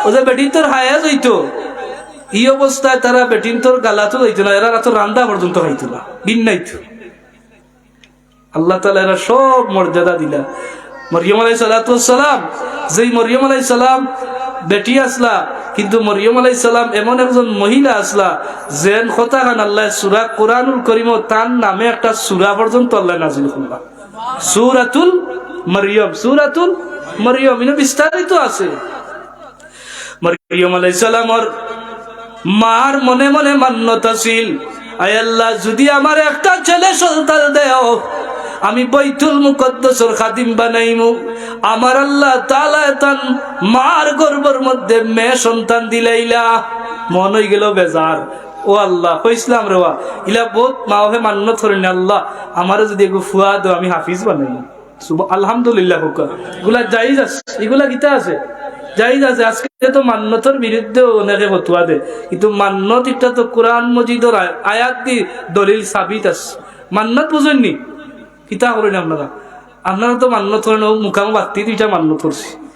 অউ যে বেটিন্তর হায়েজ অইতো, ই অবস্থায় তারা বেটিন্তর গালাতো যাইতো না, এরার আতো রান্দা পর্যন্ত খাইতো না, ঘিন্নাইতো। আল্লাহ তাআলায় এরার সব মর্যাদা দিলা। মরিয়ম আলাইহিস সালাতু ওয়াস সালাম, যেই মরিয়ম আলাইহিস সালাম বেটি আছলা, কিন্তু মরিয়ম আলাইহিস সালাম এমন একজন মহিলা আছলা, যেন কথাখান আল্লায় সূরা কুরআনুল করিমো তান নামে একটা সূরা পর্যন্ত আল্লায় নাজিল করলা। সূরাতুল মরিয়ম, সূরাতুল মরিয়ম, ইনো বিস্তারিত আছে। মরিয়ম আলাইহিস সালামর মার মনে মনে মান্নত আছিল, "আয় আল্লাহ, যুদি আমারে একটা ছেলে সন্তান দেও, আমি বাইতুল মুকাদ্দাসর খাদিম বানাইমু।" আমার আল্লাহ তাআলায় তান মার গর্ভর মধ্যে মেয়ে সন্তান দিলাইলা। মন অইগেলো বেজার, "ও আল্লাহ, কইছলাম রে বা, ইলা বউত মা বাফে মান্নত করইন, আল্লাহ, আমারে যুদি এগু ফুয়া দেও, আমি হাফিজ বানাইমু।" সুব-, আলহামদুলিল্লাহ কউক্কা। ইগুলা জায়েজ আছে, ইগুলা কিতা আছে? জায়েজ আছে। আজকে তো মান্নতর বিরুদ্ধে অনেকে ফতুয়া দেয়, কিন্তু মান্নত ইটা তো কুরআন মজিদর আয়-, আয়াত দি দলিল সাবিত আছে। মান্নত বুঝইন নি? কিতা করইন আপনারা? আপনারা তো মান্নত করেন, ও মুকামো বাত্তি দুইটা মান্নত করছি,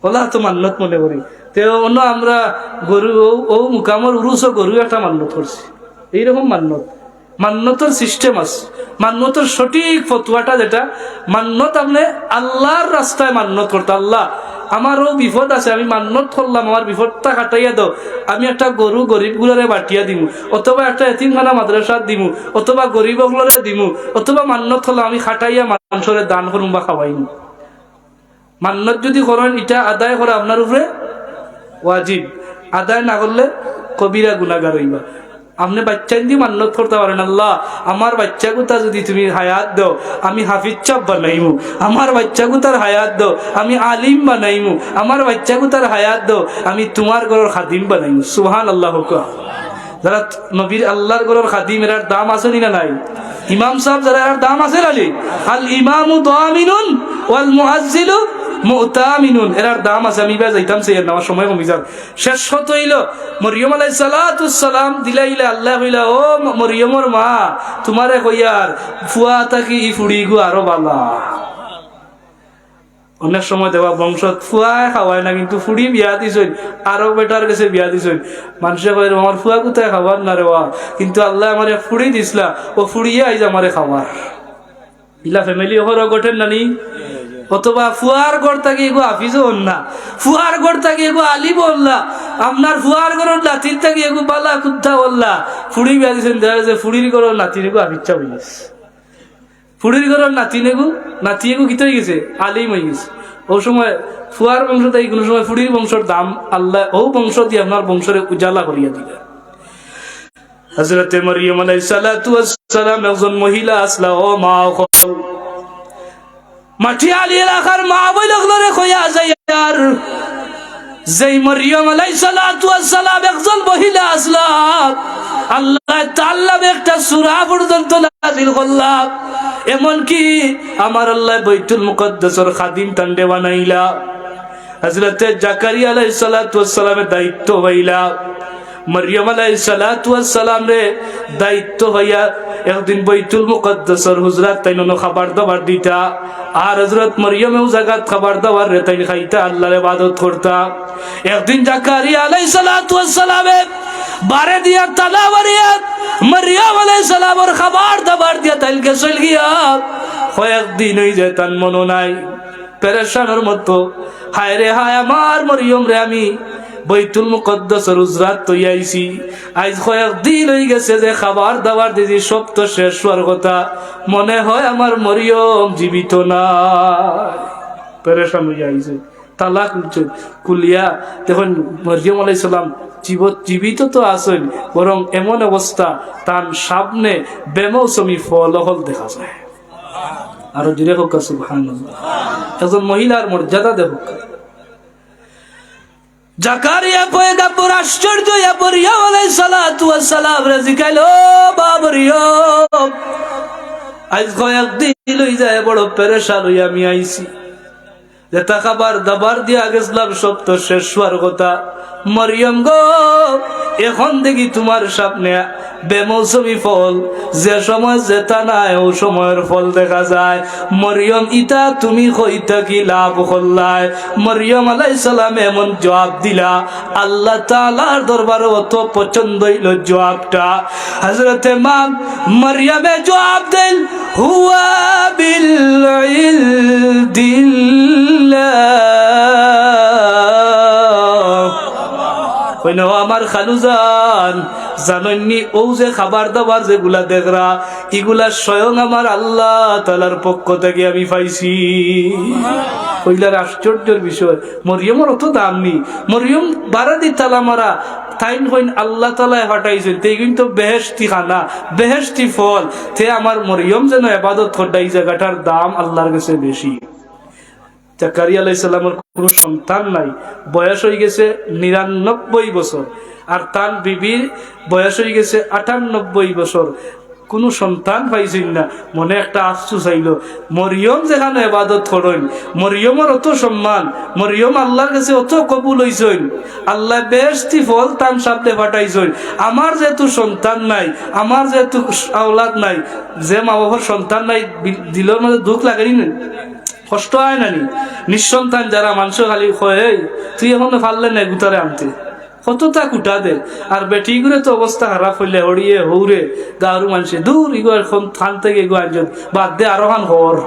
ওলা তো মান্নত মনে করি। তে অন্য আমরা গরু, ও, ও মুকামর উরুসও গরু একটা মান্নত করছি। এইরকম মান্নত, মান্নতর সিস্টেম আছে। মান্নতর সঠিক ফতুয়াটা যেটা, মান্নত আপনে আল্লার রাস্তায় মান্নত করতা। "আল্লা, আমার ও বিপদ আছে, আমি মান্নত করলাম, আমার বিপদটা কাটাইয়া দাও, আমি একটা গরু গরিব গুলারে বাটিয়া দিমু, অথবা একটা এতিমখানা মাদ্রাসাত দিমু, অথবা গরিব অকলরে দিমু, অথবা মান্নত করলাম আমি খাটাইয়া মানষরে দান করমু বা খাওয়াইমু।" মান্নত যুদি করইন, ইটা আদায় করা আপনার উপরে ওয়াজিব। আদায় না করলে কবিরা গুনাগার অইবা। আপনে বাইচ্চাইন্দি মান্নত করতা পারেন, "আল্লা, আমার বাইচ্চাগুতা যুদি তুমি হায়াত দেও, আমি হাফিজ সাব বানাইমু, আমার বাইচ্চাগুতার হায়াত দেও, আমি আলিম বানাইমু, আমার বাইচ্চাগুতার হায়াত দেও, আমি তুমার ঘরর খাদিম বানাইমু।" সুবহানাল্লাহ কউক্কা। যারা নবীর, আল্লার ঘরর খাদিম, এরার দাম আছে নি না নাই? ইমাম সাব যারা, এরার দাম আছে না নি? আল ইমামু দামিনুন ওয়াল মুআজ্জিলু মুতামিনুন, এরার দাম আছে। আমি ইবায় যাইতাম চাইয়ার না, আমার সময় কমি যার। শেষ কথা অইলো, মরিয়ম আলাইহিস সালাতু ওয়াস সালাম দিলাইলা, আল্লায় কইলা, "ও ম-, মরিয়মর মা, তুমারে কইয়ার, ফুয়া থাকি ই ফুড়িগু আরো বালা।" অনেক সময় দেখবা বংশত ফুয়ায় খাওয়ায় না, কিন্তু ফুড়ি বিয়া দিছইন, আরো বেটার গেছে বিয়া দিছইন। মানষে কয়, "আমার ফুয়াগুতায় খাওয়ার না রে বা, কিন্তু আল্লায় আমারে এক ফুড়ি দিছলা, ও ফুড়িয়ে আইজ আমারে খাওয়ার।" ইলা ফ্যামিলি অখরো ঘটের না নি? অথবা ফুয়ার ঘর থাকি এগু হাফিজও অর না, ফুয়ার ঘর থাকি এগু আলিমও অর না, আপনার ফুয়ার ঘরর নাতির থাকি এগু বালা কুন্তা অর না, ফুড়ি বিয়া দিছইন, দেখা গেছে ফুড়ির ঘরর নাতির এগু হাফিজ সাব অইগেছে। ফুড়ির ঘরর নাতিন এগু, নাতি এগু কিতা অইগেছে? আলিম অইগেছে। অউ সময় ফুয়ার বংশ থাকি কুনু সময় ফুড়ির বংশর দাম আল্লায় অউ বংশ দি আপনার বংশরে উজালা করিয়া দিলা। হযরতে মরিয়ম আলাইহিস সালাতু ওয়াস সালাম একজন মহিলা আছলা, ও মা অকল। মাটিয়ালি এলাকার মা বইন অকলরে কইয়া যাইয়ার, যেই মরিয়ম আলাইহিস সালাতু ওয়াস সালাম একজন মহিলা আছলা, আল্লায় তার নামে একটা সূরা পর্যন্ত নাজিল করলা। এমনকি আমার আল্লায় বাইতুল মুকাদ্দাসর খাদিম তানরে বানাইলা। হযরতে জাকারিয়া আলাইহিস সালাতু ওয়াস সালামে দায়িত্ব পাইলা। মরিয়ম আলাইহিস সালাতু ওয়াস সালামরে দায়িত্ব পাইয়া একদিন বাইতুল মুকাদ্দাসর হুজরাত তাইন অনো খাবার দাবার দিতা। আর হযরত মরিয়মে অউ জাগাত খাবার দাবাররে তাইন খাইতা, আল্লার ইবাদত করতা। একদিন জাকারিয়া আলাইহিস সালাতু ওয়াস সালামে বারে দিয়া তালা মারিয়া মরিয়ম আলাইহিস সালামর খাবার দাবার দিয়া তাইন গেছইন গিয়া। কয়েকদিন অইযায় তান মনো নাই। পেরেশানর মতো, "হায় রে হায়, আমার মরিয়মরে আমি বাইতুল মুকাদ্দাসর হুজরাত থইয়া আইছি। আইজ কয়েকদিন অইগেছে যে খাবার দাবার দিছি, সব তো শেষ অওয়ার কথা। মনে হয় আমার মরিয়ম জীবিত নাই।" পেরেশান অইয়া আইছে, তালা খুলছে, খুলিয়া দেখইন মরিয়ম আলাইহিস সালাম জীবত, জীবিত তো আছইন, বরং এমন অবস্থা তান সামনে বেমৌসুমি ফল অকল দেখা যায়। আরো জোরে কউক্কা সুবহানাল্লাহ। একজন মহিলার মর্যাদা দেখউক্কা। জাকারিয়া পয়গাম্বর আশ্চর্য অইয়া মরিয়ম আলাইহিস সালাতু ওয়াস সালামরে জিকাইল, "ও মা মরিয়ম, আইজ কয়েকদিন অইযায় বড় পেরেশান অইয়া আমি আইছি।" যেতা খাবার দাবার দিয়া গেছলাম, সব তো শেষ অওয়ার কথা। মরিয়ম গো, এখন দেখি তুমার সামনে বেমৌসুমি ফল, যে সময় যেতা নাই, অউ সময়র ফল দেখা যায়। মরিয়ম, ইতা তুমি কই থাকি লাভ করলায়? মরিয়ম আলাইহিস সালামে এমন জবাব দিলা, আল্লাহ তাআলার দরবারো অত পছন্দ অইলো জবাবটা। হযরতে মা মরিয়মে জবাব দিল, "হুয়া বিল ইদিল্লাহ।" কইন, "ও আমার খালুজান, জানইননি অউ যে খাবার দাবার যেগুলা দেখরা, ইগুলা স্বয়ং আমার আল্লাহ তাআলার পক্ষ থাকি আমি পাইছি।" কইলার আশ্চর্যর বিষয়, মরিয়মর অত দাম নি। মরিয়ম বারেদি তালা মারা, তাইন কইন আল্লাহ তাআলায় পাঠাইছইন, তে ইগুইন তো বেহেশতি খানা, বেহেশতি ফল, তে আমার মরিয়ম যেন ইবাদত কররা, ই জাগাটার দাম আল্লার গেছে বেশি। জাকারিয়া আলাইহিস সালামর কুনু সন্তান নাই, বয়স অইগেছে নিরানব্বই বছর, আর তান বিবির বয়স অইগেছে আটানব্বই বছর। কুনু সন্তান পাইছইন না, মনে একটা আফসুস আইলো। মরিয়ম যেখানো এবাদত করইন, মরিয়মর অত সম্মান, মরিয়ম আল্লার গেছে অত কবুল অইছইন, আল্লায় বেহেশতি ফল তান সামনে পাঠাইছইন। আমার যেহেতু সন্তান নাই, আমার যেহেতু আওলাদ নাই, যে মা বাবার সন্তান নাই, বি-, দিলর মাঝে দুখ লাগেনি না? কষ্ট অয় না নি? নিঃসন্তান যারা, মানষে খালি কয়, "এই, তুই এখনো পারলে না গুতারে আনতে?" কততা কুটা দে। আর বেটিগুরে তো অবস্থা খারাপ অইলে, হড়িয়ে, হৌরে, গাঁওর মানষে, "দূর, ইগু এখন থান থাকি ইগু আনজন, বাদ দে, আরোখান কর।"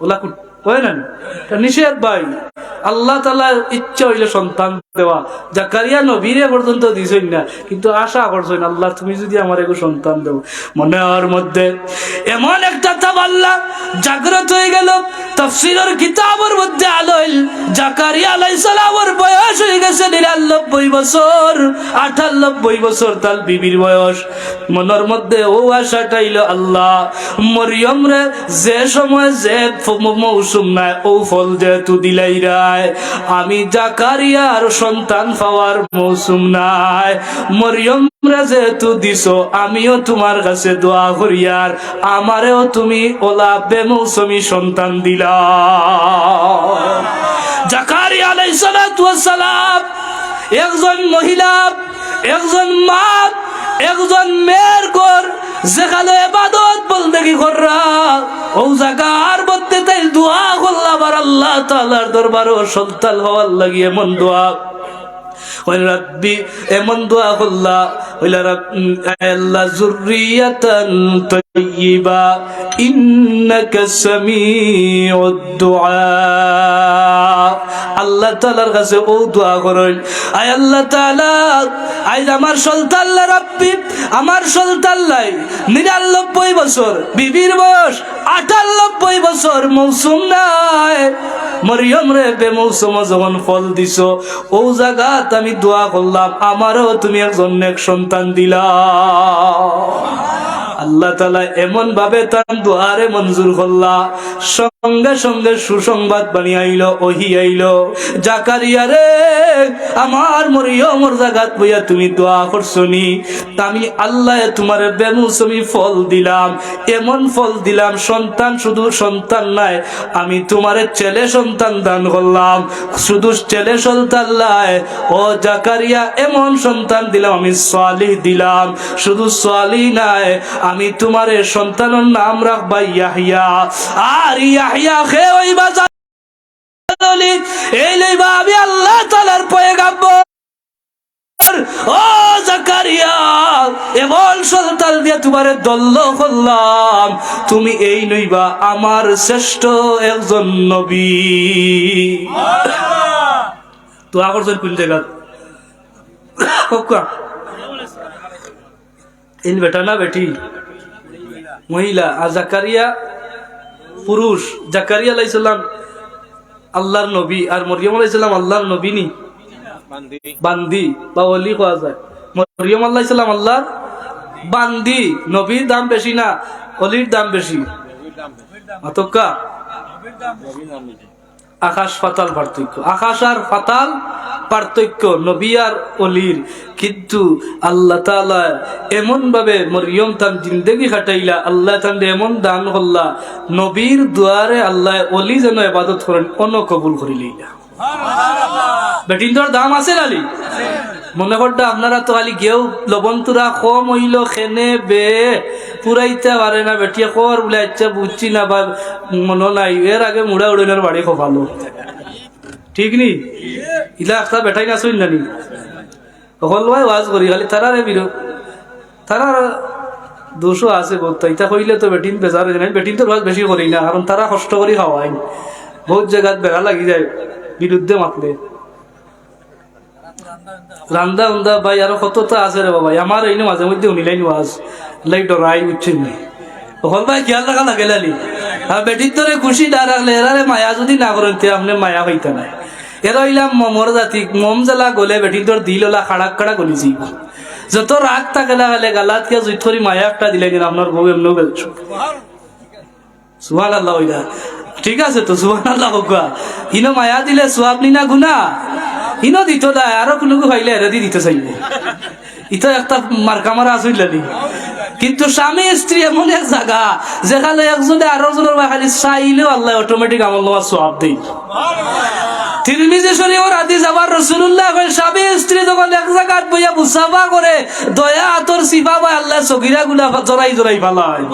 ওলা কুট-, অয় না নি? ইটা নিষেধ ভাই। আল্লাহ তাআলার ইচ্ছা অইলে সন্তান দেওয়া। জাকারিয়া নবীরে পর্যন্ত দিছইন না, কিন্তু আশা করছইন, "আল্লাহ, তুমি যুদি আমারে এগু সন্তান দেও।" মনর মধ্যে এমন একটা তামান্না জাগ্রত অইগেলো। তাফসীরর কিতাবর মধ্যে আইলো, জাকারিয়া আলাইহিস সালামর বয়স অইগেছে নিরানব্বই বছর, আটানব্বই বছর তান বিবির বয়স। মনর মধ্যে অউ আশাটা আইলো, "আল্লাহ, মরিয়মরে যে সময় যে ফ-, ম-, মৌসুম নায়, অউ ফল যেহেতু দিলাইরায়, আমি জাকারিয়ার সন্তান পাওয়ার মৌসুম নায়, মরিয়মরে যেহেতু দিছো, আমিও তুমার কাছে দোয়া করিয়ার, আমারেও তুমি ওলা বেমৌসুমি সন্তান দিলাও।" জাকারিয়া আলাইহিস সালাতু ওয়াস সালাম একজন মহিলা, একজন মা, একজন মেয়ের ঘর, যেখানো এবাদত বন্দেগি কররা, অউ জাগার মধ্যে তাইন দোয়া করলা, আবার আল্লাহ তাআলার দরবারো সন্তান পাওয়ার লাগি এমন দোয়া। কইলা, "রব্বি", এমন দোয়া করলা, কইলা, "রব-, উম, আয় আল্লাহ, যুররিয়াতান তাইয়্যিবা, ইন্নাকা সামিউদ দুআ।" আল্লাহ তাআলার কাছে অউ দোয়া করইন, "আয় আল্লাহ তাআলা, আইজ আমার সন্তানলা রাব্বি, আমার সন্তানলাই নিরানব্বই বছর, বিবির বয়স আটানব্বই বছর, মৌসুম নাই, মরিয়মরে বেমৌসুমো যখন ফল দিছো, অউ জাগাত আমি দোয়া করলাম, আমারেও তুমি একজন নেক সন্তান দিলাও।" আল্লাহ তাআলা এমন ভাবে তান দোয়ারে মঞ্জুর করলা, সঙ্গে সঙ্গে সুসংবাদ বাণী আইলো, ওহী আইলো, "জাকারিয়া রে, আমার মরিয়মর জাগাত বইয়া তুমি দোয়া করছো নি, আমি আল্লায় তুমারে বেমৌসুমি ফল দিলাম, এমন ফল দিলাম, সন্তান, শুধু সন্তান নায়, আমি তুমারে ছেলে সন্তান দান করলাম। শুধু ছেলে সন্তান নায়, ও জাকারিয়া, এমন সন্তান দিলাম, আমি সালিহ দিলাম। শুধু সালিহ নায়, আমি তুমারে সন্তানর নাম রাখবা ইয়াহিয়া। আর ইয়াহিয়া কে অইবা জানো নি? এই লইবা আমি আল্লাহ তাআলার পয়গাম্বর।" ও জাকারিয়া, এমন সন্তান দিয়া তুমারে ধন্য করলাম, তুমি এই নইবা আমার শ্রেষ্ঠ একজন নবী। দোয়া করছইন কুন জাগাত? কউক্কা। ইন বেটা না বেটি? মহিলা। আর জাকারিয়া পুরুষ। জাকারিয়া আলাইহিস সালাম আল্লাহর নবী, আর মরিয়ম আলাইহিস সালাম আল্লাহর নবী নি? বান্দি। বান্দি বা ওলি কওয়া যায়। মরিয়ম আলাইহিস সালাম আল্লাহর বান্দি, নবীর দাম বেশি না, ওলির দাম বেশি? মাতউক্কা। আকাশ পাতাল পার্থক্য, আকাশ আর পাতাল পার্থক্য নবী আর ওলির। কিন্তু আল্লাহ তাআলা এমন ভাবে মরিয়ম তান জিন্দেগি কাটাইলা, আল্লাহ তানরে এমন দান করলা, নবীর দোয়ারে আল্লাহ ওলি যেন ইবাদত করইন, অনো কবুল করি লইলা। বেটিন্তর দাম আছে না নি? মনে করতা আপনারা তো খালি গেউ লবণ তুরা কম অইলো কেনে বে, পুরাইতা পারে না, বেটিয়ে কর বুলে, "আচ্ছা, বুঝছি না বা, মনো নাই, এর আগে মুড়া উড়াইনর বাড়ি কপালো।" ঠিক নি? ইলা একটা বেটাইন আছইন না নি? হকল ভাই ওয়াজ করি, খালি তারারে বিরো-, তারার দোষও আছে বহুত, ইতা কইলে তো বেটিন বেজার অইযাইন। বেটিন্তর ওয়াজ বেশি করি না, কারণ তারা কষ্ট করি খাওয়াইন, বহুত জাগাত বেড়া লাগি যায় বিরুদ্ধে মাতলে। রান্দা উন্দা ভাই আরো কততা আছে রে বাবা, আমার এইন মাঝে মধ্যে হুনিলাইন ওয়াজ, লাই ডরাই, বুঝছইন নি? হকল ভাই খেয়াল রাখা লাগে লালি। আর বেটিন্তরে খুশি না রাখলে, এরারে মায়া যুদি না করইন, তে আপনে মায়া পাইতা নায়। এরা অইলা মমর জাতি, মম যেলা গলে বেটিন্তর দিল অলা খাড়া খাড়া গলি যাইবো। যত রাগ থাকে লাগালে গালাত গিয়া জুইত করি মায়া একটা দিলাইন, আপনার বউ এমনেউ বেশ। সুবহানাল্লাহ অইলা। ঠিক আছে তো, সুবহানাল্লাহ কউক্কা। ইনো মায়া দিলে সওয়াব নি না গুনা? ইনো দিতো নায়, আরো কুনুগু পাইলে এরেদি দিতো চাইবো। ইতা একটা মার্কা মারা আছে অইলা নি? কিন্তু স্বামী স্ত্রী এমন এক জাগা, যেখানো একজনে আরোজনর বায় খালি চাইলেও আল্লায় automatic আমলনামার সওয়াব দেইন। তিরমিজি শরীফর হাদিস, আবার রাসুলুল্লায় কইন, স্বামী স্ত্রী যখন এক জাগাত বইয়া মুসাফা করে, দয়া আতর ছিপা বায় আল্লায় সগিরা গুনা জড়াই জড়াই ফালাইন।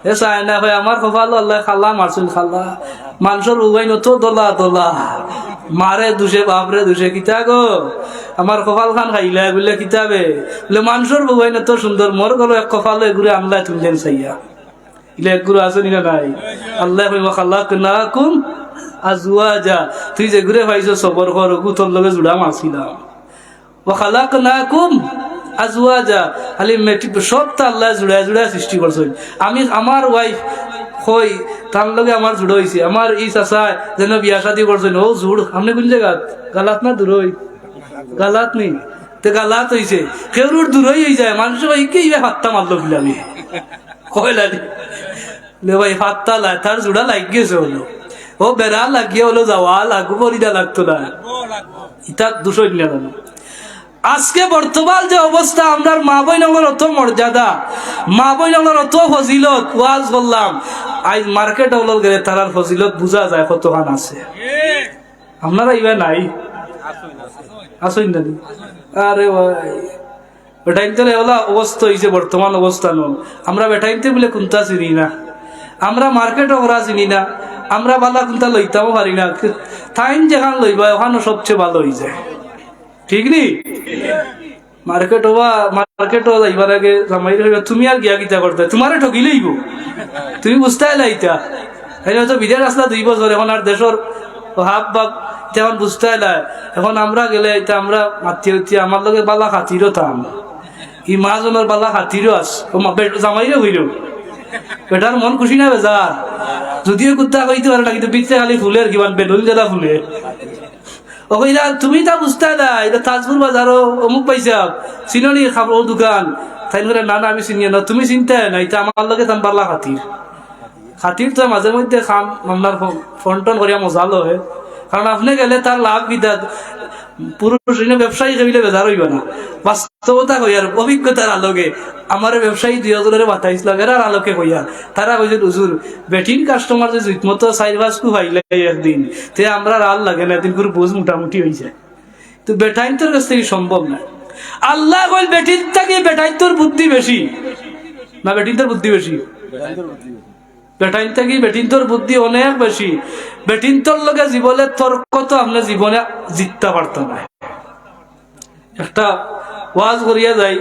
হে চায় না, কয়, "আমার কপালো আল্লায় কালা মারছইন, কালা।" মানষর বউয়াইন অত দলা দলা, মারে দুষে, বাপরে দুষে, কিতা গো? আমার কপালখান খাইলা, বুলে, "কিতা বে?" বুলে, "মানষর বউয়াইন অত সুন্দর, মোর ঘরো এক কপালো এগুরে আনলায় তুমি যেন চাইয়া।" ইলা এগুরে আছে নি না নাই? আল্লায় কইন, "ওয়া খালাকনাকুম আজওয়াজা।" তুই যেগুরে পাইছস সবর কর, অগু তোর লগে জুড়া মারছিলাম। "ওয়া খালাকনাকুম আজওয়াজা।" খালি মেটি-, সবতা আল্লায় জুড়ায় জুড়ায় সৃষ্টি করছইন। আমি আমার wife কই, তার লগে আমার জুড়া অইছে। আমার ই চাচায় যেন বিয়া শাদি করছইন, অউ জুড়, আপনে কুন জাগাত? গালাত না দুরই? গালাত নি? তে গালাত অইছে। কেউরুর দুরই অইযায়, মানষে কয়, "ইকে ইবা ফাত্তা মারলো কিলা বে?" কয় না নি? লে ভাই, ফাত্তা লায়, তার জুড়া লাগি গেছে অইলো। অউ বেড়া লাগিয়া অইলো যাওয়া, লাগু পরিদা লাগতো না। ইতা দুষইন না জানো। আজকে বর্তমান যে অবস্থা, আমরার মা বইন অকলর অত মর্যাদা, মা বইন অকলর অত ফজিলত, ওয়াজ করলাম, আইজ market অকলর গেলে তারার ফজিলত বুঝা যায় কতখান আছে। আপনারা ইবা নাই? আছইন না নি? আরে ভাই, বেটাইন্তর এলা অবস্থা অইছে বর্তমান অবস্থা নু। আমরা বেটাইন্তে বুলে কুন্তা চিনি না, আমরা market অকরা চিনি না, আমরা বালা কুন্তা লইতামও পারি না। তাইন যেখান লইবা, ওখানো সবচেয়ে ভালা অইযায়। ঠিক নি? Market অবা, market অ যাইবার আগে জামাইরে কইবা, "তুমি আর গিয়া কিতা করতায়? তুমারে ঠগিলাইবো।" তুমি বুঝতায় লাইতা। তাইন অয়তো বিদেশ আছলা দুই বছর, এখন আর দেশর হাব ভাব, ইতা এখন বুঝতায় লায়। এখন আমরা গেলে ইতা আমরা মাতিয়া উঠিয়া, আমার লগে বালা খাতিরও তান। ই মাজনর বালা খাতিরও আছ। অউ মা-, বে-, জামাইরে কইলো। বেটার মন খুশি না বেজার? যদিও কুন্তা কইতে পারে না, কিন্তু ভিতরে খালি ফুলের কিমান বেলুন যেলা ফুলে। অউ কইলা, "তুমি ইতা বুঝতায় না, ইতা তাজপুর বাজারো অমুক ভাইসাব, চিনো নি কাপড়র দোকান?" তাইন কইলা, "না, না, আমি চিনি না।" "তুমি চিনতায় না, ইতা আমার লগে তান বালা খাতির।" খাতির তো মাঝে মধ্যে খাম, আপনার ফ-, ফোন টোন করিয়া মজা লয়, কারণ আপনে গেলে তার লাভ কিতা, পুরুষ ইনো ব্যবসায়ী কইলে বেজার অইবা না। বাস্তবতা কইয়ার অভিজ্ঞতার আলোকে আমারে ব্যবসায়ী দুইজনরে মাতাইছলা, এরার আলোকে কইয়ার। তারা কইছইন, "হুজুর, বেটিন customer যে জুতমতো চাইর পাঁচ কু পাইলে একদিন, তে আমরার আর লাগে না, একদিন করে বুঝ মোটামুটি অইযায়।" তো বেটাইন্তর গেছ থাকি সম্ভব না। আল্লায় কইল, "বেটিন থাকি বেটাইন্তর বুদ্ধি বেশি।" না, বেটিন্তর বুদ্ধি বেশি? বেটাইন থাকি বেটিন্তর বুদ্ধি অনেক বেশি। বেটিন্তর লগে জীবনে তর্ক তো আপনে জীবনে জিততা পারতা নায়। একটা ওয়াজ করিয়া যাই,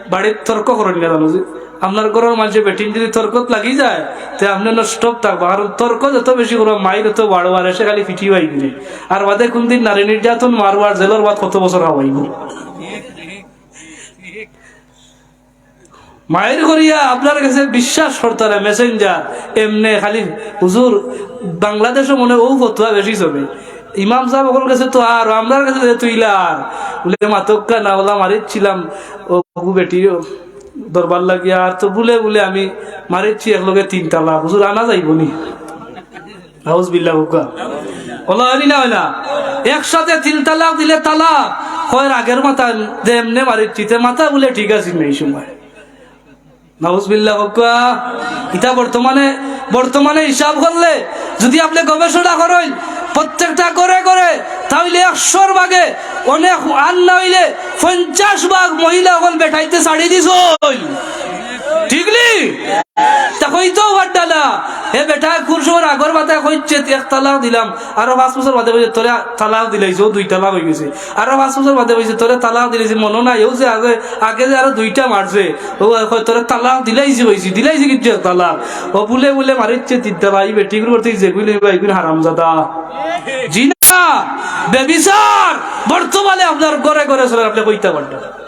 বাড়িত তর্ক করইন না জানো যে, আপনার ঘরর মানষে বেটিন যদি তর্কত লাগি যায়, তে আপনে নষ্ট থাকবা। কারণ তর্ক যত বেশি করবা, মাইর অত বাড়ো, আর এসে খালি ফিটিবায় গিরি। আর বাদে কুনদিন নারী নির্যাতন মারবার, জেলর ভাত কত বছর খাওয়াইবো। মাইর করিয়া আপনার গেছে বিশ্বাস করতারা messenger, এমনে খালি, "হুজুর, বাংলাদেশো মনে অউ ফতুয়া বেশি চলে। ইমাম সাব অকলর গেছে তো আর, আমরার গেছে যে তুইলা আর।" বুলে, "মাতউক্কা না, অলা মারিচ্ছিলাম, অগু বেটি ধরবার লাগিয়া, আর তো বুলে বুলে আমি মারিচ্ছি একলগে তিন তালাক। হুজুর, আনা যাইবো নি?" নাউজুবিল্লাহ কউক্কা। অলা অয় নি না অয় না? একসাথে তিন তালাক দিলে তালাক, কয় আগর মাথা যে এমনে মারিচ্ছি, তে মাথা বুলে ঠিক আছিল না ই সময়। নাউজুবিল্লাহ কউক্কা। ইতা বর্তমানে, বর্তমানে হিসাব করলে, যদি আপনে গবেষণা করইন, প্রত্যেকটা ঘরে ঘরে, তাইলে একশোর ভাগে অনেক, আর না অইলে পঞ্চাশ ভাগ মহিলা অকল বেটাইন্তে ছাড়ি দিছইন। ঠিক নি? তা কইতেও পারতা না। হে বেটায় কুন সময় আগর মাথায় কইছে, "এক তালাক দিলাম", আরো পাঁচ বছর বাদে কইছে, "তোরে তালাক দিলাইছি, অউ দুই তালাক অইগেছে।" আরো পাঁচ বছর বাদে কইছে, "তোরে তালাক দিলাইছি, মনো নাই, অউ যে আগে, আগে যে আরো দুইটা মারছে, অউ কয়, তোরে তালাক দিলাইছি কইছি, দিলাইছি কিন্তু এক তালাক।" অউ বুলে বুলে মারিচ্ছে তিন তালাক, ই বেটিগুর করতে যেগুইন অইবা, ইগুইন হারামজাদা। জিনা, ব্যভিচার, বর্তমানে আপনার ঘরে ঘরে চলের, আপনে কইতা পারতা না।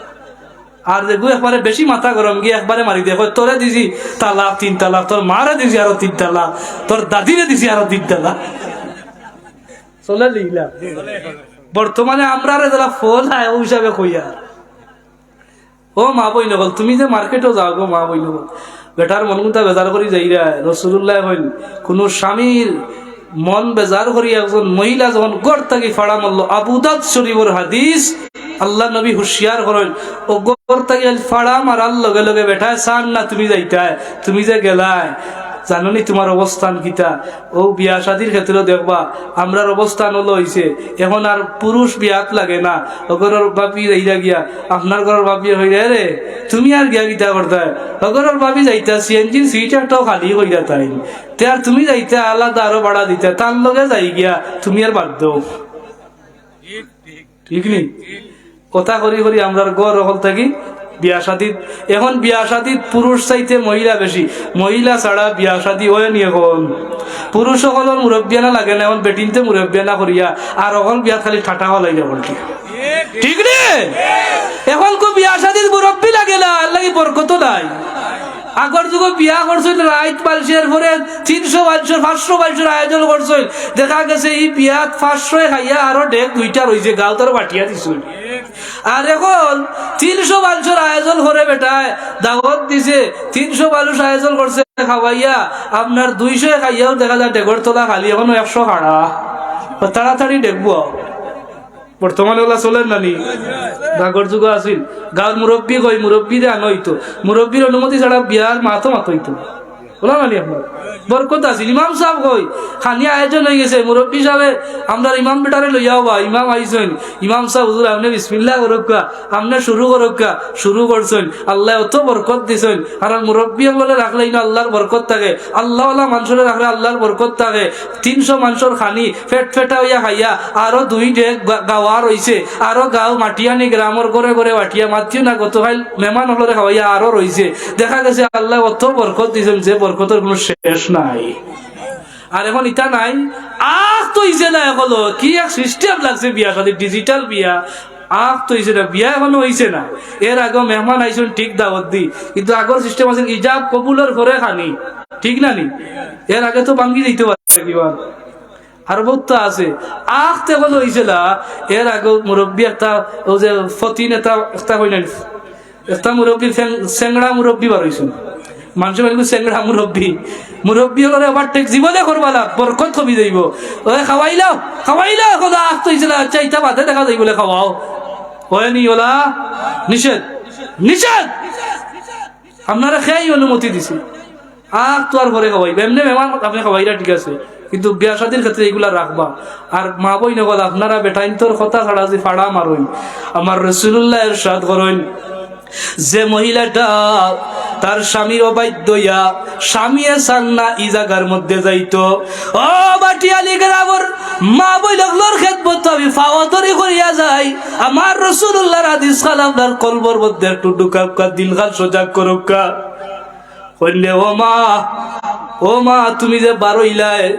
আর যেগু একবারে বেশি মাথা গরম গিয়া একবারে মারি দেয়, কয়, "তোরে দিছি তালাক, তিন তালাক, তোর মারে দিছি আরো তিন তালাক, তোর দাদিরে দিছি আরো তিন তালাক।" চলে লিলা। বর্তমানে আমরারে যারা ফল আয়, অউ হিসাবে কইয়া। ও মা বইন অকল, তুমি যে মার্কেটো যাও গো মা বইন অকল, বেটার মন কুনতা বেজার করি যাইরা, রসুলুল্লায় কইন, কুনু স্বামীর মন বেজার করি একজন মহিলা যখন ঘর থাকি ফাড়া মারলো, আবু দাউদ শরীফর হাদিস, আল্লার নবী হুঁশিয়ার করইন, অউ ঘর থাকি ফাড়া মারার লগে লগে বেটায় চাইন না তুমি যাইতায়, তুমি যে গেলায়, জানো নি তুমার অবস্থান কিতা? অউ বিয়া শাদির ক্ষেত্রেও দেখবা, আমরার অবস্থান অলা অইছে, অখন আর পুরুষ বিয়াত লাগে না। অউ ঘরর ভাবি যাইরা গিয়া, আপনার ঘরর ভাবিয়ে কইরা, "এরে, তুমি আর গিয়া কিতা করতায়?" অউ ঘরর ভাবি যাইতা, সিএনজির সিট একটাও খালি কইরা তাইন। তে আর তুমি যাইতায় আলাদা আরো ভাড়া দিতায়, তার লগে যাই গিয়া, তুমি আর বাদ দেও। ঠিক নি? কথা করি করি আমরার ঘর অকল থাকি বিয়া শাদিত, অখন বিয়া শাদিত পুরুষ চাইতে মহিলা বেশি, মহিলা ছাড়া বিয়া শাদি অয় নি অখন। পুরুষ অকলর মুরব্বিয়ানা লাগে না, অখন বেটিন্তে মুরব্বিয়ানা করিয়া আর অকল বিয়াত খালি ঠাটা ফালাইরা বলটি। ঠিক নি? অখন কো বিয়া শাদিত মুরব্বি লাগে না, এরলাগি বরকত নাই। আগর যুগো বিয়া করছইন রাইত মানষর পরে তিনশো মানষর, পাঁচশো মানষর আয়োজন করছইন। দেখা গেছে ই বিয়াত পাঁচশোয় খাইয়া আরো ডেক দুইটা রইছে, গাউত আরো বাটিয়া দিছইন। আর অখন তিনশো মানষর আয়োজন করে বেটায়, দাওয়াত দিছে, তিনশো মানুষ আয়োজন করছে খাওয়াইয়া, আপনার দুইশোয় খাইয়াও দেখা যায় ডেকর তলা খালি, অখনো একশো খাড়া। তাড়াতাড়ি ডেকবো। বর্তমানে অলা চলের না নি? আগর যুগো আছিল, গাউর মুরব্বি কই, মুরব্বিরে আনা অইতো, মুরব্বির অনুমতি ছাড়া বিয়ার মাতো মাতা অইতো না। অলা না নি আপনার? বরকত আছিল। ইমাম সাব কই, খানি আয়োজন অইগেছে, মুরব্বি সাবে, আমরার ইমাম বেটারে লইয়া আওবা, ইমাম আইছইন, ইমাম সাব, হুজুর, আপনে বিসমিল্লাহ করউক্কা, আপনে শুরু করউক্কা, শুরু করছইন, আল্লায় অত বরকত দিছইন। কারণ মুরব্বি অকলরে রাখলে ইনো আল্লার বরকত থাকে, আল্লাওয়ালা মানষরে রাখলে আল্লার বরকত থাকে। তিনশো মানষর খানি ফেট ফেটা অইয়া খাইয়া আরো দুই ডেক গা-, গাওয়া রইছে, আরো গাউ মাটিয়ানি গ্রামর ঘরে ঘরে বাটিয়া মাতিও না, গতকাইল মেহমান অকলরে খাওয়াইয়া আরো রইছে। দেখা গেছে আল্লায় অত বরকত দিছইন যে বরকতর কুনু শেষ নাই। আর অখন ইতা নাই, আখতা অইছে না, অখন কি এক system লাগছে বিয়া শাদি, digital বিয়া, আখতা অইছে না, বিয়া অখনো অইছে না। এর আগেও মেহমান আইছইন ঠিক দাওয়াত দি, কিন্তু আগর system আছিল ইজাব কবুলর পরে খানি, ঠিক না নি? এর আগে তো ভাঙ্গি যাইতো পারে কিবা। আর বউত আছে, আখতা অখনো অইছে না। এর আগে মুরব্বি একটা, অউ যে ফতিন একটা, একটা কইন না নি, একটা মুরব্বি, চেং-, চেংড়া মুরব্বি বার অইছইন। মানষে বলে, "চেংড়া মুরব্বি।" মুরব্বি অকলরে overtake জীবনে করবা না, বরকত কমি যাইবো। ওই খাওয়াইলাও, খাওয়াইলাও, অখন আখতা অইছে না, আচ্ছা, ইতা বাদে দেখা যাইবো, বলে খাওয়াও। অয় নি অলা? নিষেধ, নিষেধ। আপনারে কেই অনুমতি দিছে? আখতার পরে খাওয়াইবা, এমনে মেহমান আপনে খাওয়াইরা, ঠিক আছে, কিন্তু বিয়া শাদির ক্ষেত্রে ইগুলা রাখবা। আর মা বইন অকল, আপনারা বেটাইন্তর কথা ছাড়া যে ফাড়া মারইন, আমার রাসুলুল্লায় ইরশাদ করইন, যে মহিলাটা তার স্বামীর অবাধ্য অইয়া, স্বামীয়ে চাইন না ই জাগার মধ্যে যাইতো, ও বাটিয়ালি গ্রামর মা বইন অকলর খেদমতো আমি পাও ধরি কইয়া যাই, আমার রাসুলুল্লাহর হাদিস খান আপনার কলবর মধ্যে একটু ঢুকাউক্কা, দিলখান সজাগ করউক্কা। কইন রে, "ও মা, ও মা, তুমি যে বারইলায়,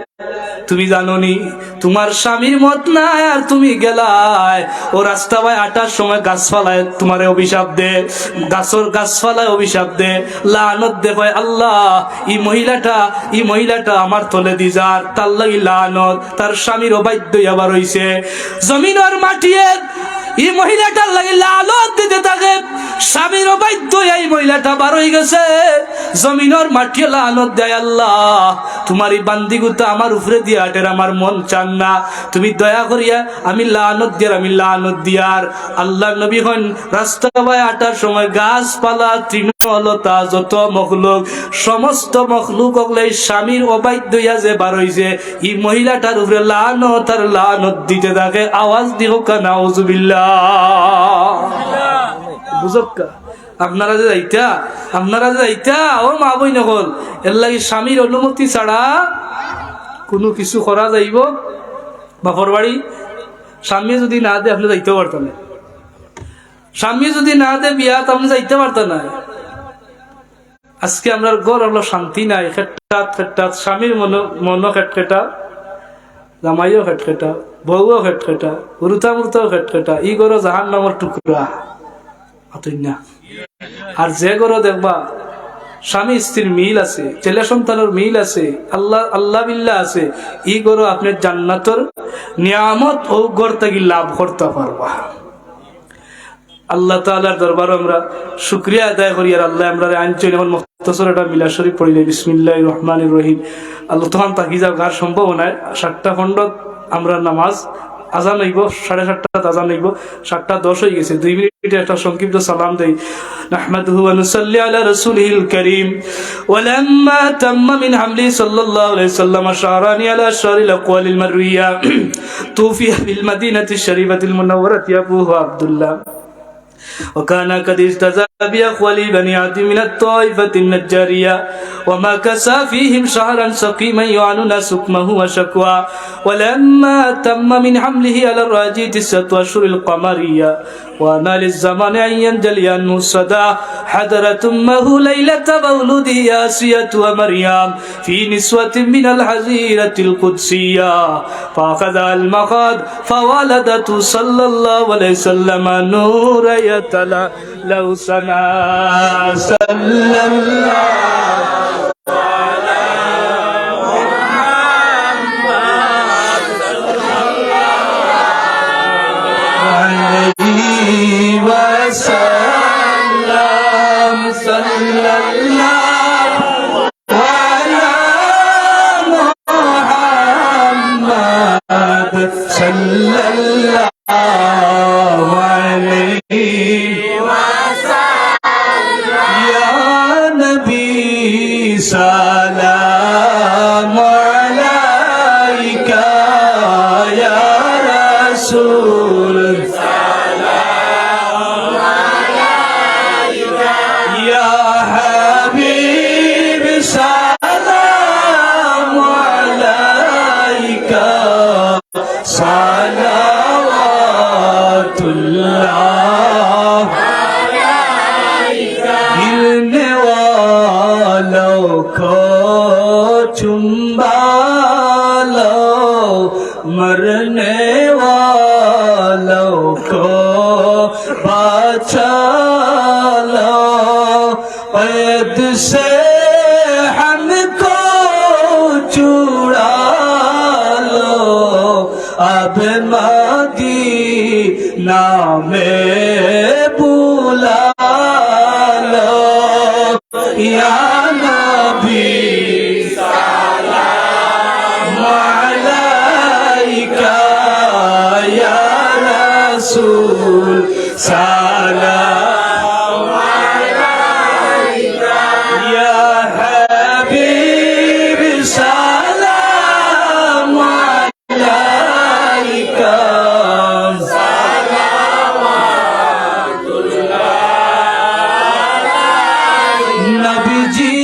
তুমি জানো নি, তুমার স্বামীর মত নাই আর তুমি গেলায়। অউ রাস্তা বায় আটার সময় গাছপালায় তুমারে অভিশাপ দে, গাছর গাছপালায় অভিশাপ দে, লানত দে, কয়, 'আল্লাহ, ই মহিলাটা, ই মহিলাটা আমার তলেদি যার, তার লাগি লানত, তার স্বামীর অবাধ্য অইয়া বারইছে।'" জমিনর মাটিয়ে ই মহিলাটার লাগি লানত দিতে থাকে। স্বামীর অবাধ্য অইয়া ই মহিলাটা বারইগেছে। জমিনর মাটিয়ে লানত দেয়, "আল্লাহ, তুমার ই বান্দিগুতা আমার উপরে দিয়া আটের, আমার মন চার না। তুমি দয়া করিয়া আমি লানত দিয়ার, আমি লানত দিয়ার।" আল্লাহর নবী কইন, রাস্তা বায় আটার সময় গাছপালা, তৃণলতা, যত মখলুক, সমস্ত মখলুক অকলে স্বামীর অবাধ্য অইয়া যে বারইছে, ই মহিলাটার উপরে লানত আর লানত দিতে থাকে। আওয়াজ দি কউক্কা, নাউজুবিল্লাহ। বুঝউক্কা, আপনারা যে যাইতা, আপনারা যে যাইতা, ও মা বইন অকল, এরলাগি স্বামীর অনুমতি ছাড়া কুনু কিছু করা যাইবো? বাপর বাড়ি স্বামী যুদি না দে, আপনে যাইতেও পারতা না। স্বামী যুদি না দে বিয়াত, আপনে যাইতে পারতা না। আজকে আমরার ঘর অকলো শান্তি নাই, খেটখাট, খেটখাট, স্বামীর মনো, মনো খেটখেটা, জামাইও খেটখেটা, বউও খেটখেটা, হুরুতা মুরুতাও খেটখেটা, ই ঘরও জাহান্নামর টুকরা। মাতইন না। আর যে ঘরও দেখবা স্বামী স্ত্রীর মিল আছে, ছেলে সন্তানর মিল আছে, আল্লাহ, আল্লাহ বিল্লাহ আছে, ই ঘরও আপনে জান্নাতর নিয়ামত অউ ঘর থাকি লাভ করতা পারবা। আল্লাহ তাআলার দরবারো আমরা শুকরিয়া আদায় করি, আর আল্লায় আমরারে আনছইন। অখন মুখতসর একটা মিলাদ শরীফ পড়িলাই, বিসমিল্লাহির রহমানির রহিম। আল্লাহ, তখন থাকি যাওয়ার সম্ভব নায়, সাতটা পনেরো আমরা নামাজ আজান অইবো, সাড়ে সাতটাত আজান অইবো, সাতটা দশ অই গেছে, দুই মিনিটে একটা সংক্ষিপ্ত সালাম দেই। نحمده ونصلي على رسوله الكريم. ولما تم من حمله صلى الله عليه وسلم شهران على أشهر الأقوال المروية، توفي بالمدينة الشريفة المنورة أبوه عبد الله، وكان قد اجتاز بأقوال بني عدي من الطائفة النجارية، ومكث فيهم شهرا سقيما يعانون سقمه وشكواه. ولما تم من حمله على الراجح تسعة أشهر القمرية، وآن للزمان أن ينجلي عنه الصدى، حضرت أمه ليلة مولده آسية ومريم في نسوة من الحظيرة القدسية، فأخذها المخاض فولدته صلى الله عليه وسلم نورا يتلألأ سناه. صلى الله عليه وسلم. صلى الله على محمد، صلى الله عليه وسلم. يا نبي سلام عليك، يا رسول يا حبيب سلام عليك، صلوات الله. गिरने वालों को चुंबा लो, मरने वालों को बचा लो, क़ैद से हमको छुड़ा लो, अब मदीना में बुला लो। या नबी सलाम अलैका, या रसूल सलाम अलैका, या हबीब सलाम अलैका। নবীজি,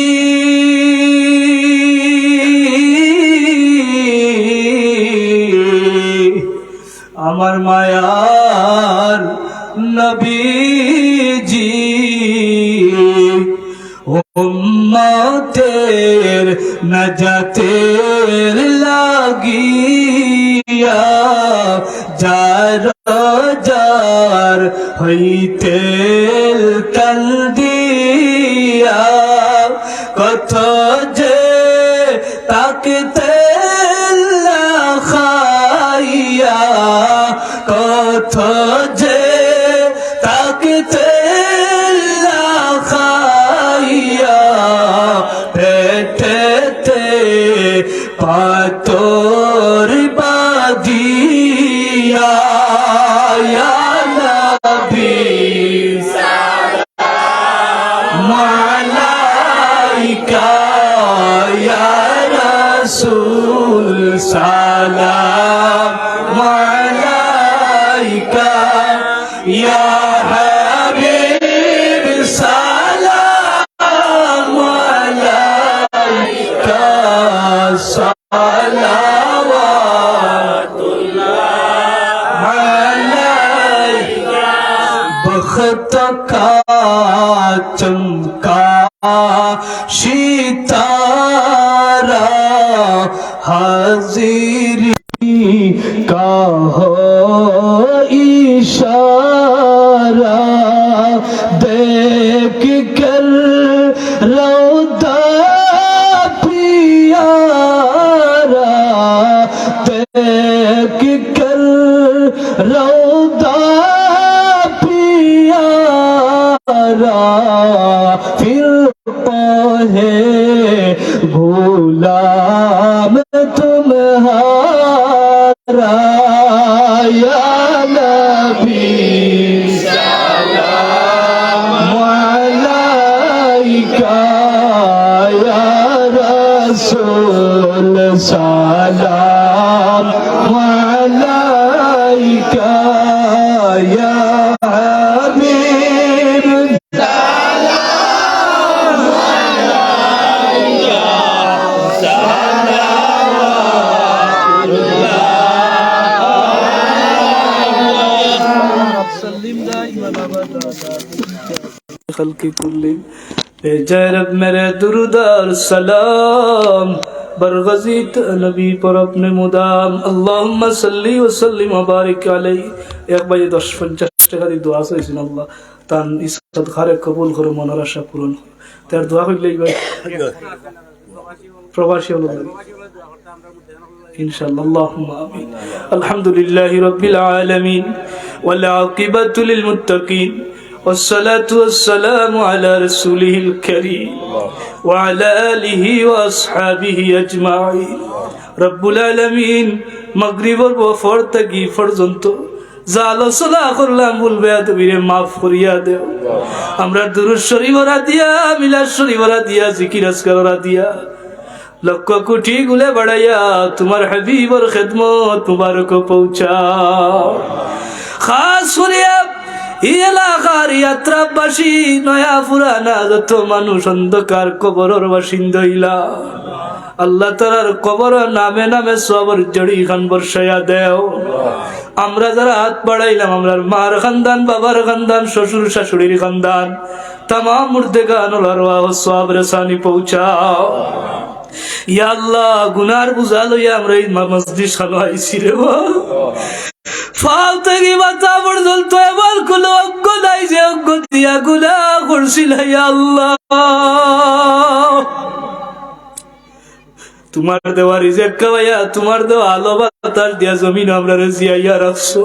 আমার মায়ার নবীজি, উম্মতের নাজাতের লাগিয়া যার যার হইতে তেল দিয়া, কত যে তাকতে খাইয়া, কত যে তাকতে খাইয়া, পেটেতে পাথর বাঁধিয়া। ইয়া নবী সালাম আলাইকা, ইয়া রাসূল সালাম আলাইকা, ইয়া হাবিব সালাম আলাইকা। صلوات الله عليك। بخت کا چمکا ستارہ، حاضری کا ہو اشارہ، دیکھ کر روضہ پیارا، دیکھ کر روضہ پیارا، پھر ہے غلام تمہارا۔ يا نبي سلام عليك، يا رسول سلام عليك، يا حبيب سلام عليك، سلام خلق كلهم، بھیجے رب میرے درود اور سلام، برگزیدہ نبی پر اپنے مدام، اللهم صل وسلم وبارك عليه। এক ভাইয়ে দশ পঞ্চাশ টেকা দি দোয়া চাইছইন আল্লাহ, তান ই সদকারে কবুল করো, মনর আশা পূরণ করো। তার দোয়া করিলে ভাই প্রবাসী অকলর লাগি। ইনশাআল্লাহ, আল্লাহুম্মা আমিন। الحمد لله رب العالمين، والعاقبة للمتقين، والصلاة والسلام على رسوله الكريم، وعلى آله وأصحابه أجمعين। রব্বুল আলামিন, মাগরিবর পর থাকি পর্যন্ত যে আলোচনা করলাম, ভুল বেয়াদবিরে মাফ করিয়া দেও। আমরার দুরূদ শরীফ অরা দিয়া, মিলাদ শরীফ অরা দিয়া, জিকির আজকার অরা দিয়া, লক্ষ কোটি গুণে বাড়াইয়া তুমার হাবিবর খেদমত মুবারক পৌঁছাও। খাস করিয়া ই এলাকার ই আত্রাফবাসী, নয়া পুরানা যত মানুষ অন্ধকার কবরর বাসিন্দা অইলা, আল্লাহ তাআলার কবরো নামে নামে সওয়াবর ঝড়ি খান বর্ষাইয়া দেও। আমরা যারা আত বাড়াইলাম, আমরার মার খান্দান, বাবার খান্দান, শ্বশুর শাশুড়ির খান্দান, তামাম মুর্দেগান অকলর রওয়াহো সওয়াব রেসানি পৌঁছাও। ইয়া আল্লাহ, গুনার বুঝা লইয়া আমরা ই মা-, মজলিস খানো আইছি রে বা। পাও থাকি মাথা পর্যন্ত এমন কুনু অঙ্গ নাই যে অঙ্গ দিয়া গুনা করছি না, ইয়া আল্লাহ। তুমার দেওয়া রিজিক খাওয়াইয়া, তুমার দেওয়া আলো বাতাস দিয়া জমিন আমরারে জিয়াইয়া রাখছো।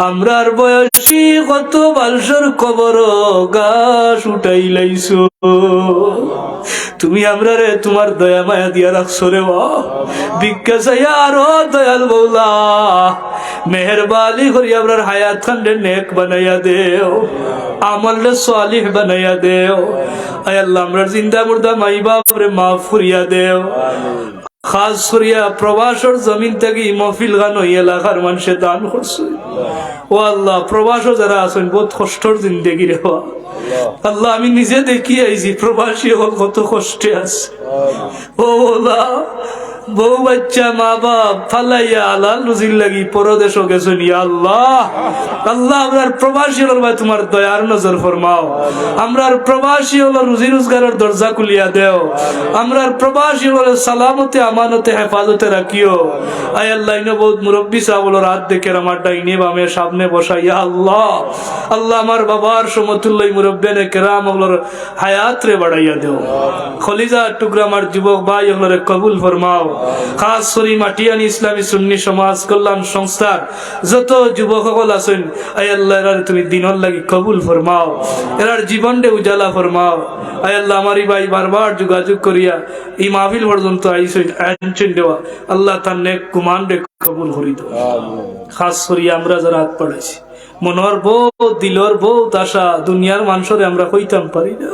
আমরার বয়সী কত মানষর কবরো ঘাস উঠাইলাইছো। তুমি আমরারে তুমার দয়া মায়া দিয়া রাখছো রে বা। ভিক্ষা চাইয়া আরো দয়াল মৌলা, মেহেরবানি করি আমরার হায়াত খানরে নেক বানাইয়া দেও, আমলরে সালিহ বানাইয়া দেও। আয় আল্লাহ, আমরার জিন্দা মুর্দা মাই বাপরে মাফ করিয়া দেও। খাস করিয়া প্রবাসর জমিন থাকি মহফিল খান ই এলাকার মানষে দান করছে। ও আল্লাহ, প্রবাসো যারা আছইন, বউত কষ্টর জিন্দেগি রে বা। আল্লাহ, আমি নিজে দেখি আইছি প্রবাসী অকল কত কষ্টে আছে। ও আল্লাহ, বউ বাচ্চা মা বাপ ফালাইয়া হালাল রুজির লাগি পরদেশো গেছইন, ইয়া আল্লাহ। আল্লাহ, আমরার প্রবাসী অকলর বায় তুমার দয়ার নজর ফরমাও। আমরার প্রবাসী অকলর রুজি রোজগারর দরজা খুলিয়া দেও। আমরার প্রবাসী অকলরে সালামতে আমানতে হেফাজতে রাখিও। আয় আল্লাহ, ইনো বউত মুরব্বি সাব অকলর আত দেখের, আমার ডাইনে বামে সামনে বসা, ইয়া আল্লাহ। আল্লাহ, আমার বাবার সমতুল্য ই মুরব্বিয়ানে কেরাম অকলর হায়াতরে বাড়াইয়া দেও। কলিজার টুকরা আমার যুবক ভাই অকলরে কবুল ফরমাও। খাস করি মাটিয়ানি ইসলামী সুন্নি সমাজ কল্যাণ সংস্থার যত যুবক অকল আছইন, আয় আল্লাহ, এরারে তুমি দিনর লাগি কবুল ফরমাও, এরার জীবনরে উজালা ফরমাও। আয় আল্লাহ, আমার ই ভাই বারবার যোগাযোগ করিয়া ই মাহফিল পর্যন্ত আইছইন, আনছইন দেওয়া। আল্লাহ, তান নেক গুমানরে কবুল করি দেও। খাস করি আমরা যারা আত বাড়াইছি, মনর বউত, দিলর বউত আশা, দুনিয়ার মানষরে আমরা কইতাম পারি না।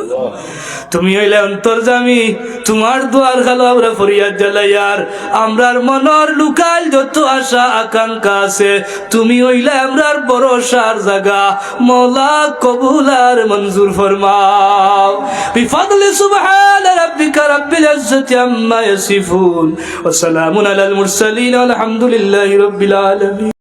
তুমি অইলে অন্তর্যামী, তুমার দুয়ার খানো আমরা ফরিয়াদ জানাইয়ার। আমরার মনর লুকাইল যত আশা আকাঙ্ক্ষা আছে, তুমি অইলে আমরার ভরসার জাগা। মওলা, কবুল আর মঞ্জুর ফরমাও। بفضل سبحان ربك رب العزة عما يصفون وسلام على المرسلين والحمد لله رب العالمين।